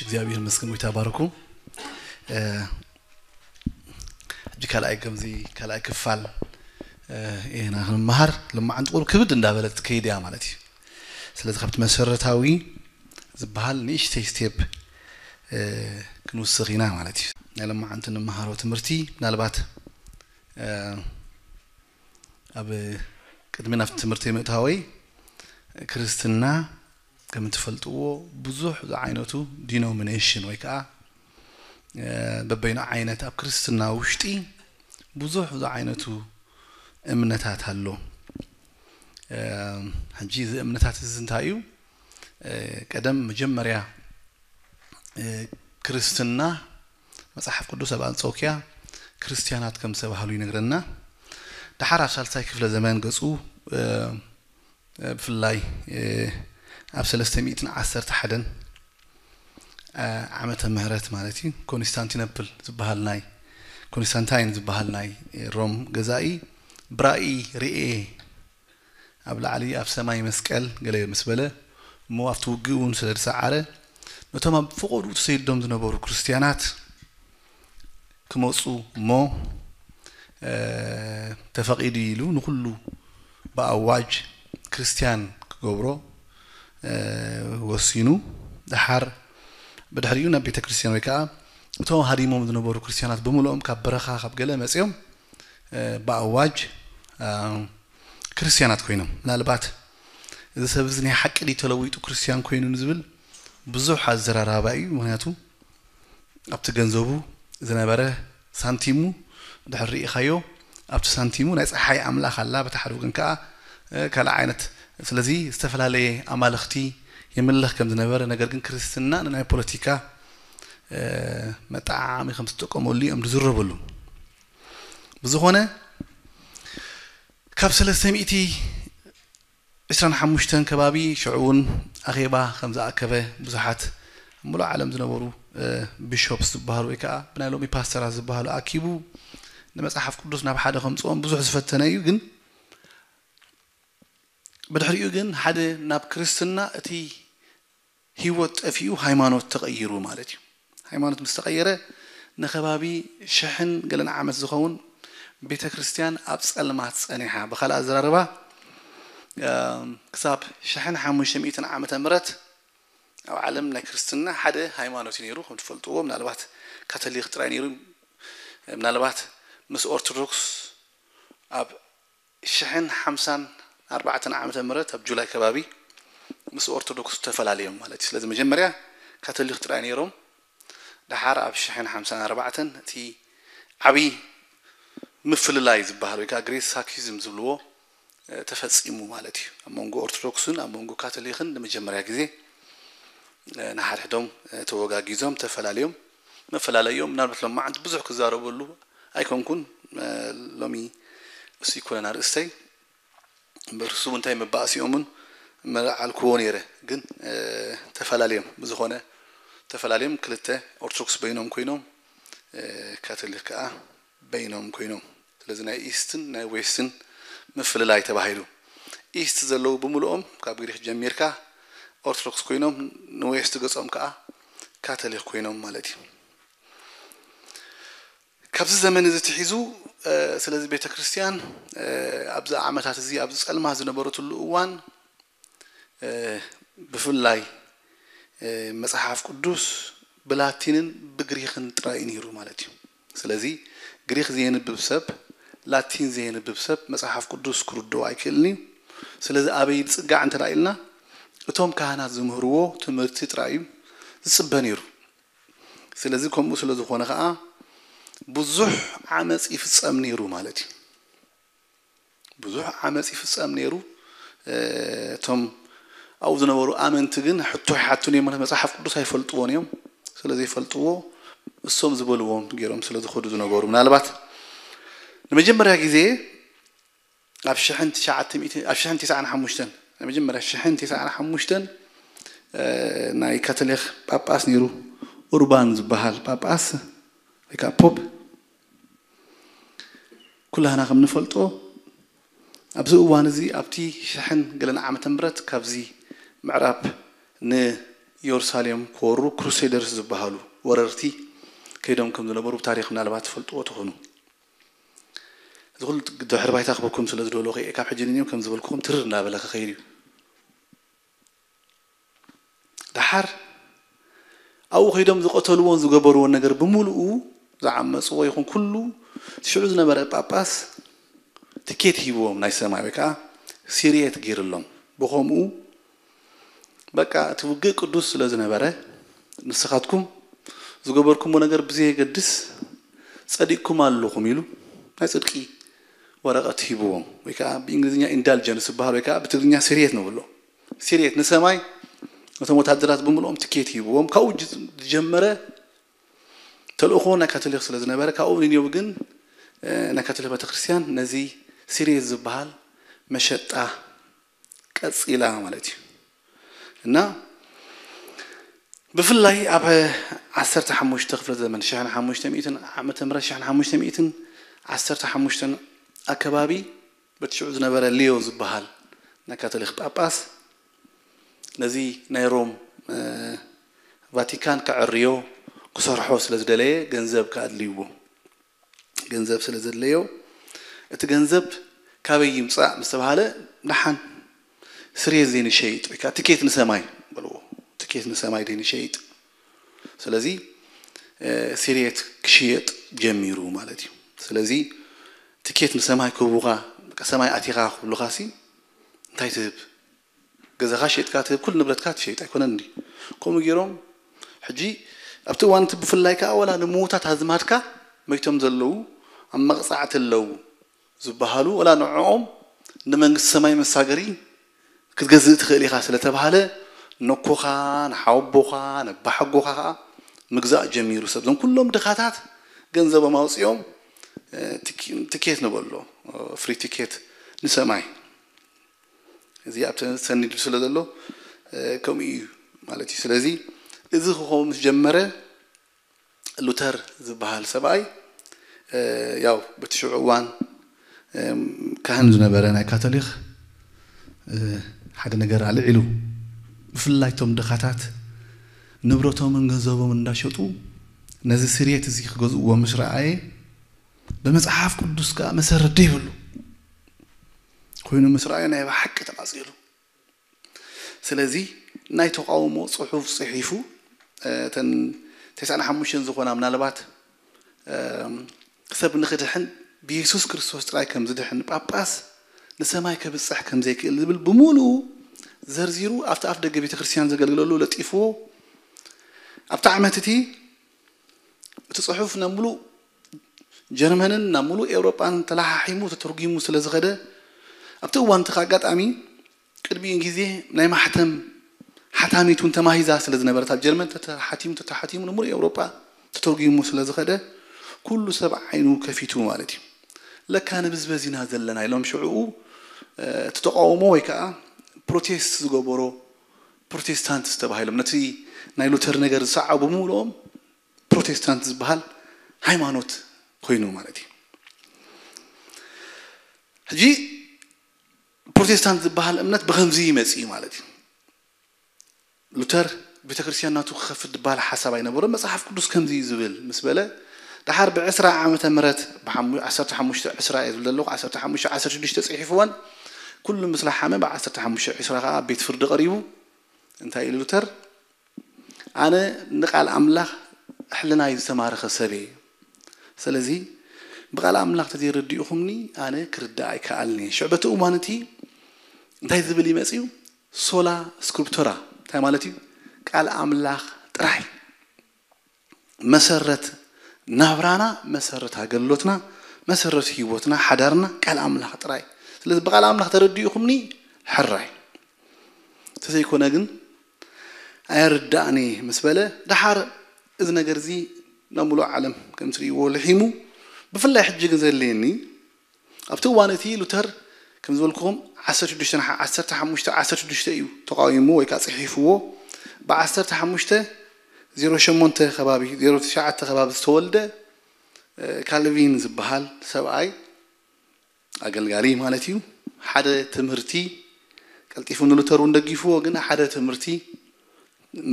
እግዚኣብሔር ይመስገን። ጎይታ ባርኩ። ሕጂ ካልኣይ ከምዚ ካልኣይ ክፋል ኢና ክንመሃር። ልማዓንቲ ቁሩብ ክብድ እንዳበለት ትከይድ እያ ማለት እዩ። ስለዚ ካብቲ መሰረታዊ ዝበሃል ንእሽተይ ስቴፕ ክንውስኽ ኢና ማለት እዩ። ናይ ልማዓንቲ እንመሃሮ ትምህርቲ ምናልባት ኣብ ቅድሚ ናብቲ ትምህርቲ ምእታወይ ክርስትና ከም እትፈልጥዎ ብዙሕ ዝዓይነቱ ዲኖሚኔሽን ወይ ከዓ በበይኑ ዓይነት ኣብ ክርስትና ውሽጢ ብዙሕ ዝዓይነቱ እምነታት ኣሎ። ሕጂ እዚ እምነታት እዚ እንታይ እዩ? ቀደም መጀመርያ ክርስትና መጽሓፍ ቅዱስ ኣብ ኣንጾኪያ ክርስትያናት ከም ዝተባህሉ ይነግረና። ደሓር ኣብ ሳልሳይ ክፍለ ዘመን ገጹ ብፍላይ ኣብ ሰለስተ ሚእትን ዓሰርተ ሓደን ዓመተ ምህረት ማለት እዩ ኮንስታንቲኖፕል ዝበሃል ናይ ኮንስታንታይን ዝበሃል ናይ ሮም ገዛኢ ብራኢ ርኤ ኣብ ላዕሊ ኣብ ሰማይ መስቀል ገለ ምስ በለ እሞ ኣብቲ ውግእ እውን ስለ ዝሰዓረ ነቶም ኣብ ፈቐድኡ ተሰይዶም ዝነበሩ ክርስትያናት ክመፁ እሞ ተፈቒዱ ኢሉ ንኩሉ ብኣዋጅ ክርስትያን ክገብሮ ወሲኑ። ደሓር ብድሕሪኡ ናብ ቤተ ክርስትያን ወይ ከዓ እቶም ሃዲሞም ዝነበሩ ክርስትያናት ብምልኦም ካብ በረኻ ካብ ገለ መፅኦም ብኣዋጅ ክርስትያናት ኮይኖም። ምናልባት እዚ ሰብ እዚ ናይ ሓቂ ድዩ ተለዊጡ ክርስትያን ኮይኑ ንዝብል ብዙሕ ኣዘራራባ እዩ። ምክንያቱ ኣብቲ ገንዘቡ ዝነበረ ሳንቲሙ ድሕር ርኢኻዮ ኣብቲ ሳንቲሙ ናይ ፀሓይ ኣምላኽ ኣላ፣ በቲ ሓደ ወገን ከዓ ካልእ ዓይነት። ስለዚ ዝተፈላለየ ኣማልኽቲ የምልኽ ከም ዝነበረ፣ ነገር ግን ክርስትና ንናይ ፖለቲካ መጠዓዓሚ ከም ዝጥቀመሉ እዮም ዝዝረበሉ። ብዝኾነ ካብ ሰለስተ ሚእቲ ዕስራን ሓሙሽተን ከባቢ ሽዑ እውን ኣኼባ ከም ዝኣከበ ብዙሓት ኣብ ሙሉእ ዓለም ዝነበሩ ቢሾፕስ ዝበሃሉ ወይ ከዓ ብናይ ሎሚ ፓስተራት ዝበሃሉ ኣኪቡ ንመፅሓፍ ቅዱስ ናብ ሓደ ከምፅኦም ብዙሕ ዝፈተነ እዩ። ግን ብድሕሪኡ ግን ሓደ ናብ ክርስትና እቲ ህይወት ጠፊኡ ሃይማኖት ተቐይሩ ማለት እዩ። ሃይማኖት ምስ ተቐየረ ንከባቢ ሽሕን ገለን ዓመት ዝኸውን ቤተ ክርስትያን ኣብ ጸልማት ጸኒሓ። ብኻልእ ኣዘራርባ ክሳብ ሽሕን ሓሙሽተ ሚእትን ዓመተ ምህረት ኣብ ዓለም ናይ ክርስትና ሓደ ሃይማኖት እዩ ነይሩ። ከም ትፈልጥዎ ምናልባት ካቶሊክ ጥራይ ነይሩ። ምናልባት ምስ ኦርቶዶክስ ኣብ ሽሕን ሓምሳን ኣርባዕተን ዓመተ ምህረት ኣብ ጁላይ ከባቢ ምስ ኦርቶዶክስ ተፈላለዮም ማለት እዩ። ስለዚ መጀመርያ ካቶሊክ ጥራይ ነይሮም። ደሓር ኣብ ሽሕን ሓምሳን ኣርባዕተን እቲ ዓብዪ ምፍልላይ ዝበሃል ወይ ከዓ ግሬት ሳኪዝም ዝብልዎ ተፈፂሙ ማለት እዩ። ኣብ መንጎ ኦርቶዶክስን ኣብ መንጎ ካቶሊክን ንመጀመርያ ግዜ ንሓድሕዶም ተወጋጊዞም ተፈላለዮም። መፈላለዮም ምናልባት ሎማዓንቲ ብዙሕ ክዛረበሉ ኣይኮንኩን። ሎሚ እሱ ይኮነን ኣርእስተይ። እምበር እሱ እንታይ መባእሲኦምን መለዓልክዎ ነይረ። ግን ተፈላለዮም ብዝኾነ ተፈላለዮም ክልተ ኦርቶዶክስ በይኖም ኮይኖም ካቶሊክ ከዓ በይኖም ኮይኖም። ስለዚ ናይ ኢስትን ናይ ዌስትን ምፍልላይ ተባሂሉ። ኢስት ዘለዉ ብምልኦም ካብ ግሪክ ጀሚርካ ኦርቶዶክስ ኮይኖም ንዌስት ገጾም ከዓ ካቶሊክ ኮይኖም ማለት እዩ። ካብዚ ዘመን እዚ ትሒዙ ስለዚ ቤተ ክርስትያን ኣብዚ ዓመታት እዚ ኣብዚ ጸልማ ዝነበረትሉ እዋን ብፍላይ መጽሓፍ ቅዱስ ብላቲንን ብግሪክን ጥራይ እዩ ነይሩ ማለት እዩ። ስለዚ ግሪክ ዘየንብብ ሰብ ላቲን ዘየንብብ ሰብ መጽሓፍ ቅዱስ ክርድኦ ኣይክእልን እዩ። ስለዚ ኣበይ ዝጽጋዕ እንተ ኢልና እቶም ካህናት ዝምህርዎ ትምህርቲ ጥራይ እዩ ዝጽበ ነይሩ። ስለዚ ከምኡ ስለ ዝኾነ ከዓ ብዙሕ ዓመፅ ይፍፀም ነይሩ ማለት እዩ። ብዙሕ ዓመፅ ይፍፀም ነይሩ። እቶም ኣብኡ ዝነበሩ ኣመንቲ ግን ሕቶ ይሓቱን እዮም ማለት መፅሓፍ ቅዱስ ኣይፈልጥዎን እዮም። ስለ ዘይፈልጥዎ እሶም ዝበልዎም ገይሮም ስለ ዝኸዱ ዝነበሩ ምናልባት ንመጀመርያ ግዜ ኣብ ሽሕን ትሽዓተ ሚእቲ ኣብ ሽሕን ትስዓን ሓሙሽተን ናይ መጀመርያ ሽሕን ትስዓን ሓሙሽተን ናይ ካቶሊክ ጳጳስ ነይሩ። ኡርባን ዝበሃል ጳጳስ ወይ ከዓ ፖፕ ኩላህና ከም ንፈልጦ ኣብዚ እዋን እዚ ኣብቲ ሽሕን ገለን ዓመተ ምህረት ካብዚ ምዕራብ ን ኢየሩሳሌም ክወሩ ክሩሴደርስ ዝበሃሉ ወረርቲ ከይዶም ከም ዝነበሩ ብታሪኽ ምናልባት ትፈልጥዎ ትኾኑ። እዚ ኩሉ ድሕሪ ባይታ ክበኩም ስለ ዝደለኹ እየ። ካብ ሕጂ ንንዮም ከም ዝበልኩኹም ትርር እናበለ ክኸይድ እዩ። ደሓር ኣብኡ ከይዶም ዝቐተልዎን ዝገበርዎን ነገር ብምሉኡ ዝዓመፅዎ ይኹን ኩሉ ሽዑ ዝነበረ ጳጳስ ትኬት ሂብዎም ናይ ሰማይ ወይ ከዓ ሲርየት ገይርሎም። ብኸምኡ በቃ እቲ ውግእ ቅዱስ ስለ ዝነበረ ንስኻትኩም ዝገበርኩምዎ ነገር ብዘየገድስ ጸዲቕኩም ኣለኹም ኢሉ ናይ ጽድቂ ወረቐት ሂብዎም። ወይ ከዓ ብእንግሊዝኛ ኢንዳልጀንስ ዝበሃል ወይ ከዓ ብትግርኛ ስርየት ንብሎ። ስርየት ንሰማይ ነቶም ወታደራት ብምልኦም ትኬት ሂብዎም። ካብኡ ጅ- ዝጀመረ ተልእኾ ናይ ካቶሊክ ስለ ዝነበረ ካብኡ ንንዮብ ግን እ፣ ናይ ካቶሊክ ቤተክርስትያን ነዚ ስርየት ዝበሃል መሸጣ ቀጺላ ማለት እዩ። እና ብፍላይ ኣብ ዓሰርተ ሓሙሽተ ክፍለ ዘመን ሽሕን ሓሙሽተ ሚእትን ዓመተ ምህረት ሽሕን ሓሙሽተ ሚእትን ዓሰርተ ሓሙሽተን ኣከባቢ በቲ ሽዑ ዝነበረ ሊዮ ዝበሃል ናይ ካቶሊክ ጳጳስ ነዚ ናይ ሮም እ፣ ቫቲካን ከዐርዮ ክሰርሖ ስለ ዝደለየ ገንዘብ ከኣድልይዎ ገንዘብ ስለ ዘድለዮ እቲ ገንዘብ ካበይ ይምፃእ ምስ ተባሃለ ደሓን ስርየት ዘይንሸይጥ ወይ ከዓ ትኬት ንሰማይ በልዎ ትኬት ንሰማይ ዘይንሸይጥ ስለዚ እ፣ ስርየት ክሽየጥ ጀሚሩ ማለት እዩ ስለዚ ትኬት ንሰማይ ክህቡኻ በቃ ሰማይ ኣቲኻ ክብሉኻ ሲ እንታይ ትህብ ገዛኻ ሸይጥካ ትህብ ኩሉ ንብረትካ ትሸይጥ ኣይኮነን እንዲ ከምኡ ገይሮም ሕጂ ኣብቲ እዋን እቲ ብፍላይ ከዓ ወላ ንምዉታት ኣዝማድካ መይቶም ዘለዉ ኣብ መቕፃዕቲ ኣለዉ ዝበሃሉ ወላ ንዕኦም ንመንግስቲ ሰማይ መሳገሪ ክትገዝእ ትኽእል ኢኻ ስለተባሃለ ነኮኻ ንሓወቦኻ ነባሓጎኻ ከዓ ምግዛእ ጀሚሩ ሰብ ዞም ኩሎም ድኻታት ገንዘቦም ኣውፅኦም ትኬት ንበሎ ፍሪ ቲኬት ንሰማይ እዚ ኣብ ተሰኒዱ ስለ ዘሎ ከምኡ እዩ ማለት እዩ ስለዚ እዚ ክኸውን ምስ ጀመረ ሉተር ዝበሃል ሰብኣይ ያው በቲ ሽዑ እዋን ካህን ዝነበረ ናይ ካቶሊክ ሓደ ነገር ኣልዒሉ ብፍላይ ቶም ድኻታት ንብረቶምን ገንዘቦም እንዳሸጡ ነዚ ስርየት እዚ ክገዝእዎ ምስ ረኣየ ብመፅሓፍ ቅዱስ ከዓ መሰረት ደይብሉ ኮይኑ ምስ ረኣዮ ናይ ብሓቂ ተቃፂሉ ስለዚ ናይ ተቃውሞ ፅሑፍ ፅሒፉ እተን ተስዓን ሓሙሽተን ዝኾና ምናልባት ሰብ ንክድሕን ብየሱስ ክርስቶስ ጥራይ ከም ዝድሕን ጳጳስ ንሰማይ ከብፅሕ ከም ዘይክእል ዝብል ብምሉኡ ዘርዚሩ ኣብቲ ኣፍ ደገ ቤተ ክርስቲያን ዘገልግለሉ ለጢፍዎ ኣብቲ ዓመት እቲ እቲ ፅሑፍ ናብ ሙሉእ ጀርመንን ናብ ሙሉእ ኤውሮጳን ተለሓሒሙ ተተርጒሙ ስለ ዝኸደ ኣብቲ እዋን እቲ ኣጋጣሚ ቅድሚኡ ግዜ ናይ ማሕተም ሓታሚት እውን ተማሂዛ ስለ ዝነበረት ኣብ ጀርመን ተተሓቲሙ ተተሓቲሙ ንሙሉእ ኤውሮጳ ተተርጒሙ ስለ ዝኸደ ኩሉ ሰብ ዓይኑ ከፊቱ ማለት እዩ። ለካ ንብዝበዝ ኢና ዘለና ኢሎም ሽዕኡ እቲ ተቃውሞ ወይ ከዓ ፕሮቴስት ዝገበሮ ፕሮቴስታንት ዝተባሂሎም ነቲ ናይ ሉተር ነገር ዝሰዓቡ ብምሉኦም ፕሮቴስታንት ዝበሃል ሃይማኖት ኮይኑ ማለት እዩ። ሕጂ ፕሮቴስታንት ዝበሃል እምነት ብኸምዚ ይመጽእ እዩ ማለት እዩ። ሉተር ቤተክርስትያን ናቱ ክኸፍት ዝበሃል ሓሳብ ኣይነበሮ። መጽሓፍ ቅዱስ ከምዚ እዩ ዝብል ምስ በለ ደሓር ብዕስራ ዓመተ ምህረት ብዓሰርተ ሓሙሽተ ዕስራ እየ ዝብል ዘለኹ ዓሰርተ ሓሙሽተ ዓሰርተ ሽዱሽተ ጽሒፍወን ኩሉ ምስ ለሓመ ብዓሰርተ ሓሙሽተ ዕስራ ከዓ ኣብ ቤት ፍርዲ ቀሪቡ እንታይ ኢሉ ሉተር ኣነ ንቃል ኣምላኽ ሕልናይ ዝተማረኸ ሰብ እየ። ስለዚ ብቃል ኣምላኽ ተዘይረዲእኹምኒ ኣነ ክርዳእ ኣይከኣልን እየ። ሽዑ በቲ እዋን እቲ እንታይ ዝብል ይመጽእ እዩ? ሶላ ስክሪፕቶራ እንታይ ማለት እዩ? ቃል ኣምላኽ ጥራይ መሰረት ናብራና፣ መሰረት ኣገልግሎትና፣ መሰረት ህይወትና፣ ሓዳርና ቃል ኣምላኽ ጥራይ። ስለዚ ብቃል ኣምላኽ ተረዲእኹምኒ ሕራይ። ተዘይኮነ ግን ኣየርዳእኒ ምስ በለ ደሓር እዚ ነገር እዚ ናብ ሙሉእ ዓለም ከም ትርእይዎ ልሒሙ ብፍላይ ሕጂ ግን ዘድልየኒ ኣብቲ እዋን እቲ ሉተር ከም ዝበልኩኹም ዓሰርተ ሽዱሽተ ዓሰርተ ሓሙሽተ ዓሰርተ ሽዱሽተ እዩ ተቃዊሙ ወይ ከዓ ፅሒፍዎ ብ ዓሰርተ ሓሙሽተ ዜሮ ሸሞንተ ከባቢ ዜሮ ትሽዓተ ከባቢ ዝተወልደ ካልቪን ዝበሃል ሰብኣይ ኣገልጋሊ ማለት እዩ ሓደ ትምህርቲ ቀልጢፉ ንሉተር እውን ደጊፍዎ ግን ሓደ ትምህርቲ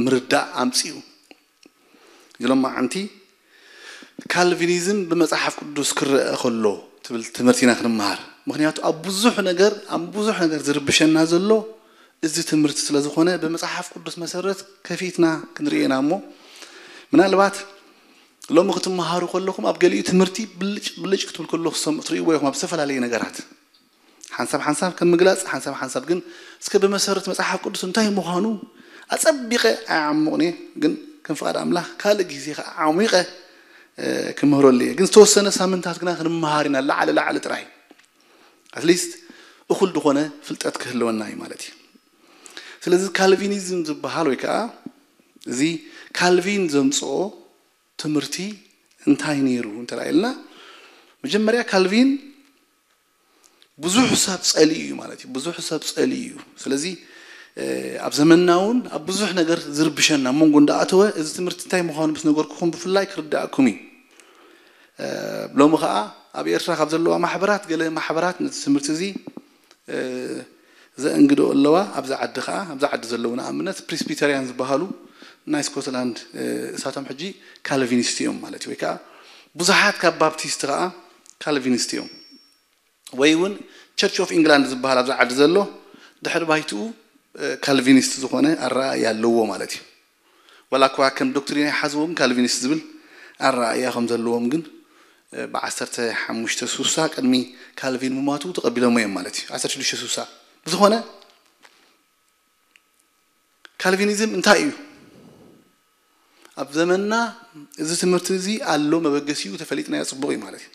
ምርዳእ ኣምፅኡ። እዚ ሎማዓንቲ ካልቪኒዝም ብመፅሓፍ ቅዱስ ክረአ ከሎ ትብል ትምህርቲ ኢና ክንመሃር። ምክንያቱ ኣብ ብዙሕ ነገር ኣብ ብዙሕ ነገር ዝርብሸና ዘሎ እዚ ትምህርቲ ስለ ዝኾነ ብመፅሓፍ ቅዱስ መሰረት ከፊትና ክንርእየና እሞ ምናልባት ሎሚ ክትመሃሩ ከለኹም ኣብ ገሊኡ ትምህርቲ ብልጭ ብልጭ ክትብል ከሎ ክትሰምዑ ትርእይዎ ኢኹም ኣብ ዝተፈላለዩ ነገራት ሓንሳብ ሓንሳብ ከም ምግላፅ ሓንሳብ ሓንሳብ ግን እስከ ብመሰረት መፅሓፍ ቅዱስ እንታይ ምዃኑ ኣፀቢቐ ኣያዕሙቕኒ ግን ከም ፍቓድ ኣምላኽ ካልእ ግዜ ከዓ ዓሚቐ ክምህረሉ እየ ግን ዝተወሰነ ሳምንታት ግና ክንመሃር ኢና ላዕሊ ላዕሊ ጥራይ ኣትሊስት እኹል ዝኾነ ፍልጠት ክህልወና እዩ ማለት እዩ ስለዚ ካልቪኒዝም ዝበሃል ወይ ከዓ እዚ ካልቪን ዘምፅኦ ትምህርቲ እንታይ ነይሩ እንተ ኢልና መጀመርያ ካልቪን ብዙሕ ሰብ ጸሊኡ እዩ ማለት እዩ ብዙሕ ሰብ ጸሊኡ እዩ ስለዚ ኣብ ዘመንና እውን ኣብ ብዙሕ ነገር ዝርብሸና መንጎ እንዳኣተወ እዚ ትምህርቲ እንታይ ምዃኑ ምስ ነገርኩኹም ብፍላይ ክርዳእኩም እዩ ሎሚ ከዓ ኣብ ኤርትራ ካብ ዘለዋ ማሕበራት ገለ ማሕበራት ነዚ ትምህርቲ እዚ ዘእንግዶ ኣለዋ ኣብዛ ዓዲ ከዓ ኣብዛ ዓዲ ዘለዉ ንኣብነት ፕሪስቢተርያን ዝበሃሉ ናይ ስኮትላንድ እሳቶም ሕጂ ካልቪኒስት እዮም ማለት እዩ ወይ ከዓ ብዙሓት ካብ ባፕቲስት ከዓ ካልቪኒስት እዮም ወይ እውን ቸርች ኦፍ ኢንግላንድ ዝበሃል ኣብዛ ዓዲ ዘሎ ድሕሪ ባይትኡ ካልቪኒስት ዝኾነ ኣረኣእያ ኣለዎ ማለት እዩ ወላ እኳ ከም ዶክትሪን ኣይሓዝዎም ካልቪኒስት ዝብል ኣረኣእያ ከም ዘለዎም ግን ብ1560 ቅድሚ ካልቪን ምማቱ ተቐቢሎሞ እዮም ማለት እዩ 1660 ብዝኾነ ካልቪኒዝም እንታይ እዩ ኣብ ዘመንና እዚ ትምህርቲ እዚ ኣሎ መበገሲኡ ተፈሊጥናዮ ፅቡቕ እዩ ማለት እዩ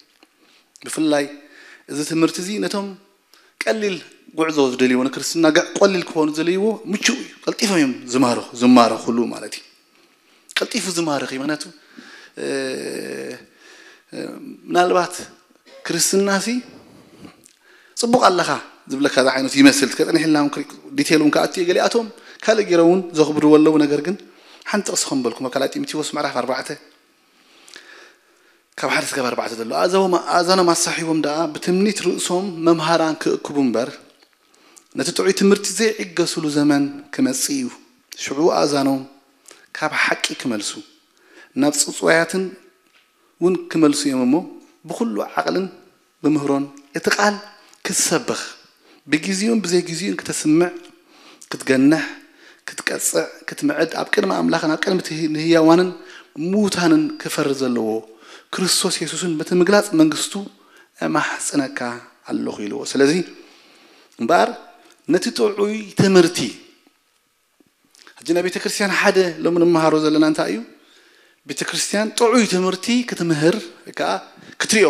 ብፍላይ እዚ ትምህርቲ እዚ ነቶም ቀሊል ጉዕዞ ዝደልይዎ ንክርስትና ገዕ ቆሊል ክኾኑ ዝደልይዎ ምቹእ እዩ ቀልጢፎም እዮም ዝማረኹ ዝማረኹሉ ማለት እዩ ቀልጢፉ ዝማረኽ እዩ ምክንያቱ ምናልባት ክርስትናሲ ፅቡቕ ኣለኻ ዝብለካ ዝዓይነቱ ይመስል ከፀኒሕልና ዲቴል እውን ከኣትዩ ገሊኣቶም ካልእ ገይሮም እውን ዘኽብርዎ ኣለዉ ነገር ግን ሓንቲ ጥቕሲ ከም በልኩም ኣብ ካልኣይ ጢሞቴዎስ ምዕራፍ ኣርባዕተ ካብ ሓደ ስጋብ ኣርባዕተ ዘሎ ኣእዛኖም ኣሳሒቦም ደኣ ብትምኒት ርእሶም መምሃራን ክእክቡ እምበር ነቲ ጥዑይ ትምህርቲ ዘይዕገስሉ ዘመን ክመጽእ እዩ። ሽዑ ኣእዛኖም ካብ ሓቂ ክመልሱ ናብ ጽጹያትን እውን ክመልሱ እዮም እሞ ብኹሉ ዓቕልን ብምህሮን እቲ ቃል ክትሰብኽ ብግዜኡን ብዘይግዜኡን ክተስምዕ ክትገንሕ ክትቀጽዕ ክትምዕድ ኣብ ቅድሚ ኣምላኽን ኣብ ቅድሚ ንህያዋንን ምዉታንን ክፈሪ ዘለዎ ክርስቶስ የሱስን በቲ ምግላጽ መንግስቱ እማሕጽነካ ኣለኹ ኢልዎ። ስለዚ እምበኣር ነቲ ጥዑይ ትምህርቲ ሕጂ ናይ ቤተ ክርስቲያን ሓደ ሎሚ ንመሃሮ ዘለና እንታይ እዩ? ቤተ ክርስቲያን ጥዑይ ትምህርቲ ክትምህር ወይ ከዓ ክትሪኦ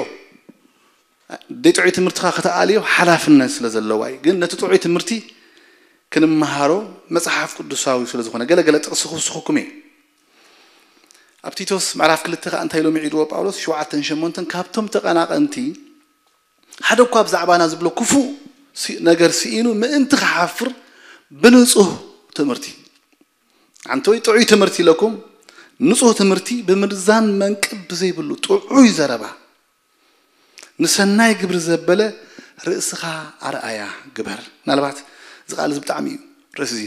ደይ ጥዑይ ትምህርትኻ ከተኣልዮ ሓላፍነት ስለ ዘለዋ እዩ። ግን ነቲ ጥዑይ ትምህርቲ ክንመሃሮ መጽሓፍ ቅዱሳዊ ስለ ዝኾነ ገለገለ ጥቕሲ ክውስኹኩም እየ። ኣብ ቲቶስ ምዕራፍ ክልተ ከዓ እንታይ ኢሎም ይዒድዎ ጳውሎስ ሸውዓተን ሸሞንተን ካብቶም ተቐናቐንቲ ሓደ እኳ ብዛዕባና ዝብሎ ክፉእ ነገር ስኢኑ ምእንቲ ክሓፍር ብንጹህ ትምህርቲ ኣንተ ወይ ጥዑይ ትምህርቲ ኢለኩም ንጹህ ትምህርቲ ብምርዛን መንቅብ ብዘይብሉ ጥዑይ ዘረባ ንሰናይ ግብሪ ዘበለ ርእስኻ ኣርኣያ ግበር። ምናልባት እዚ ቃል እዚ ብጣዕሚ እዩ ርእሲ እዚ